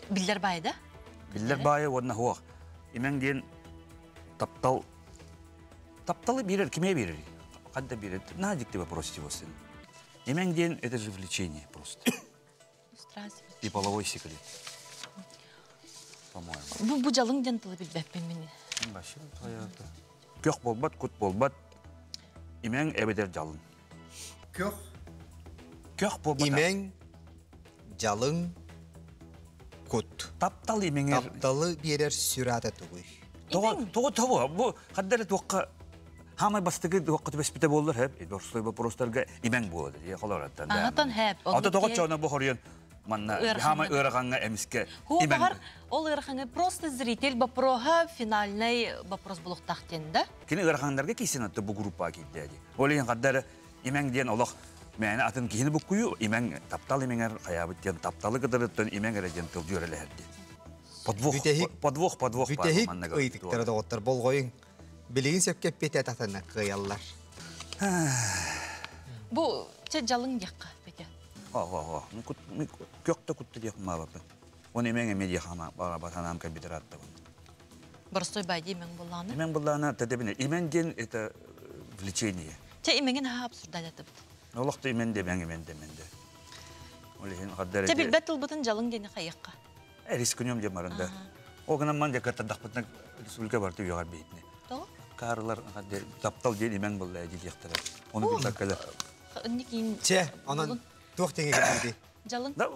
Биллэр баайы да? Биллэр баайы уонна хуох. Имэҥ диэн таптал тапталы биэрэр, кимиэ биэрэр? Ханна биэрэр? Наһаа дьикти вопрос его сын. Имэҥ диэн это же влечение просто. И половой секрет. По-моему. Бу бу жалың диэн тылы билбэппин мин. Вообще Көх болбат, кут болбат. Имэҥ эбэтэр жалын. Көх. Көх болбат. Имэҥ, жалың, кут. Таптал имэҥэр. Тапталы биэрэр сүр аата тугуй? Тоҕо тоҕо бу хаддары туохха хамай бастыгы туохха түбэспитэ буоллар хэп дорсой вопростарга имэҥ буолар дии холораттан. Аһатан хэп. Ата тоҕо чоно бу хоруйун манна хамай ыараханга эмиске имэҥ. Ол ыараханга просто зритель вопроха финальный вопрос булуктах диэн да. Кини ыарахандарга кисин атты бу группа киирдэ дии. Ол иһин хаддары имэҥ диэн олох мээнэ атын киһини буккуйу имэҥ таптал имэҥэр хайаабыт диэн тапталы кытарыттан имэҥ эрэ диэн тыл дьүөрэлэһэр диэн. Подвох, подвох, подвох. Бүтэһик ыйытыктара доҕоттор болҕойуҥ. Билигин сөпкө эппиэтэ татана кыайаллар. Бу чэ жалың диэххэ бете. О, Көх кутты диэх маалаппын. Оны имэҥ эме диэх батанаам компьютер аттабын. Боростой байди имэҥ буллааны. Имэҥ буллаана тэдэбине. Имэҥ диэн это влечение. Чэ имэҥин аха абсурдайдатыбыт. Олохто имэн де имэҥ имэн де имэн де. Ол иһин хаддар. Чэ билбэт тылбытын жалың диэни хайыахха. Рискнем деп марында. О гынан ман жакыртардахпытына республика барты үйөҕөр биһитини. Тоҕо? Карлар таптал диэн имэҥ булла диэхтэрэ. Оны билбаккалар. Инникин. Че, онон туох теңе кэлбити? Жалың. Да,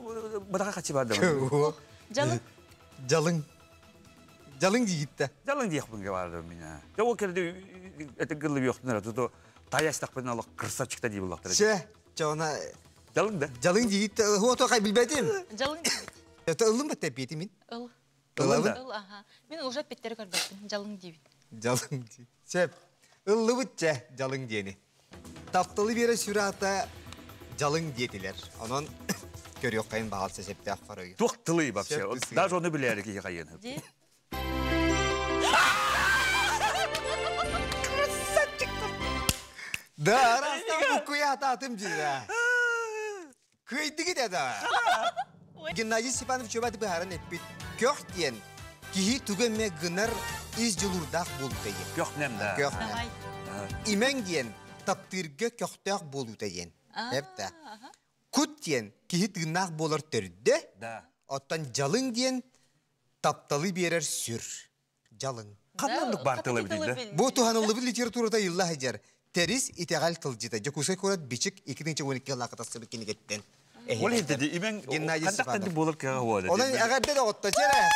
бадака хачы бар да. Жалың. Жалың. Жалың диитте. Жалың диэхпинге барды меня. Жо керде это гылы ёктунар, тото таястакпын алак красавчикта дии буллактар. Че, жона Жалың да. Жалың диитте, хуото кай билбетим. Жалың диибит. Это ылым бат теппети мин. Ыл. Ылабын? Ыл, аха. Мин уже петтери көрбөппүн, жалың диибит. Жалың ди. Сеп, ыллыбыт че, жалың диэни. Тапталы бере сүрата жалың диетилер. Онон көрүөх кайын бағалса септеэх қарой. Туох тылый вообще. Даже оны билери ки кайын. Ди. Да, растан букуя татым жира. Кыйдыгы да. Геннадий Степанович чөбәт быһарын эппит. Көх диэн киһи тугэмме гынар из жулурдаах буолута диэн. Көх нэм да. Көх нэм. Имэҥ диэн таптыырга көхтөөх буолута диэн. Эпта. Кут диэн киһи тыыннаах буолар төрдө. Да. Оттон жалың диэн тапталы биэрэр сүр. Жалың. Ханнандык бар тылы билди. Бу туһаныллыбыт литературата ылла хажар. Терис итеғал тылжыта. Жокусай курат бичик 2012 лақытасы кинигеттен. Ол енді имең Геннадий Степанов. Болар кыға болады. Онан ағарда да отта чere.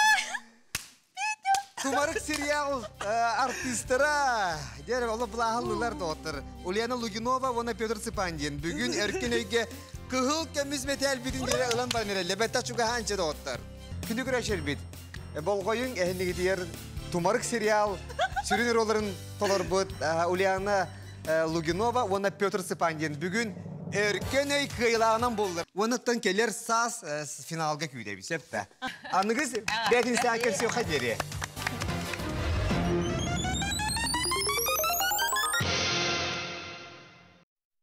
Тумарык сериал артистара. Дер олы булахаллылар да оттар. Ульяна Лугинова, она Петр Цыпандин. Бүгүн эркен өйгө кыһыл көмүс метел бүтүн дере ылан барнere. Лебетта чуга ханча да оттар. Күнү күрәшер бит. Болғойын әһеннеги диер Тумарык сериал сүрүн ролларын толорбут Ульяна Лугинова, она Петр Цыпандин. Бүгүн Эркен өй кыйлағынан болдыр. Оныттан келер сас финалға күйдебіз, әпті. Анығыз бәтін сәкір сеуқа дері.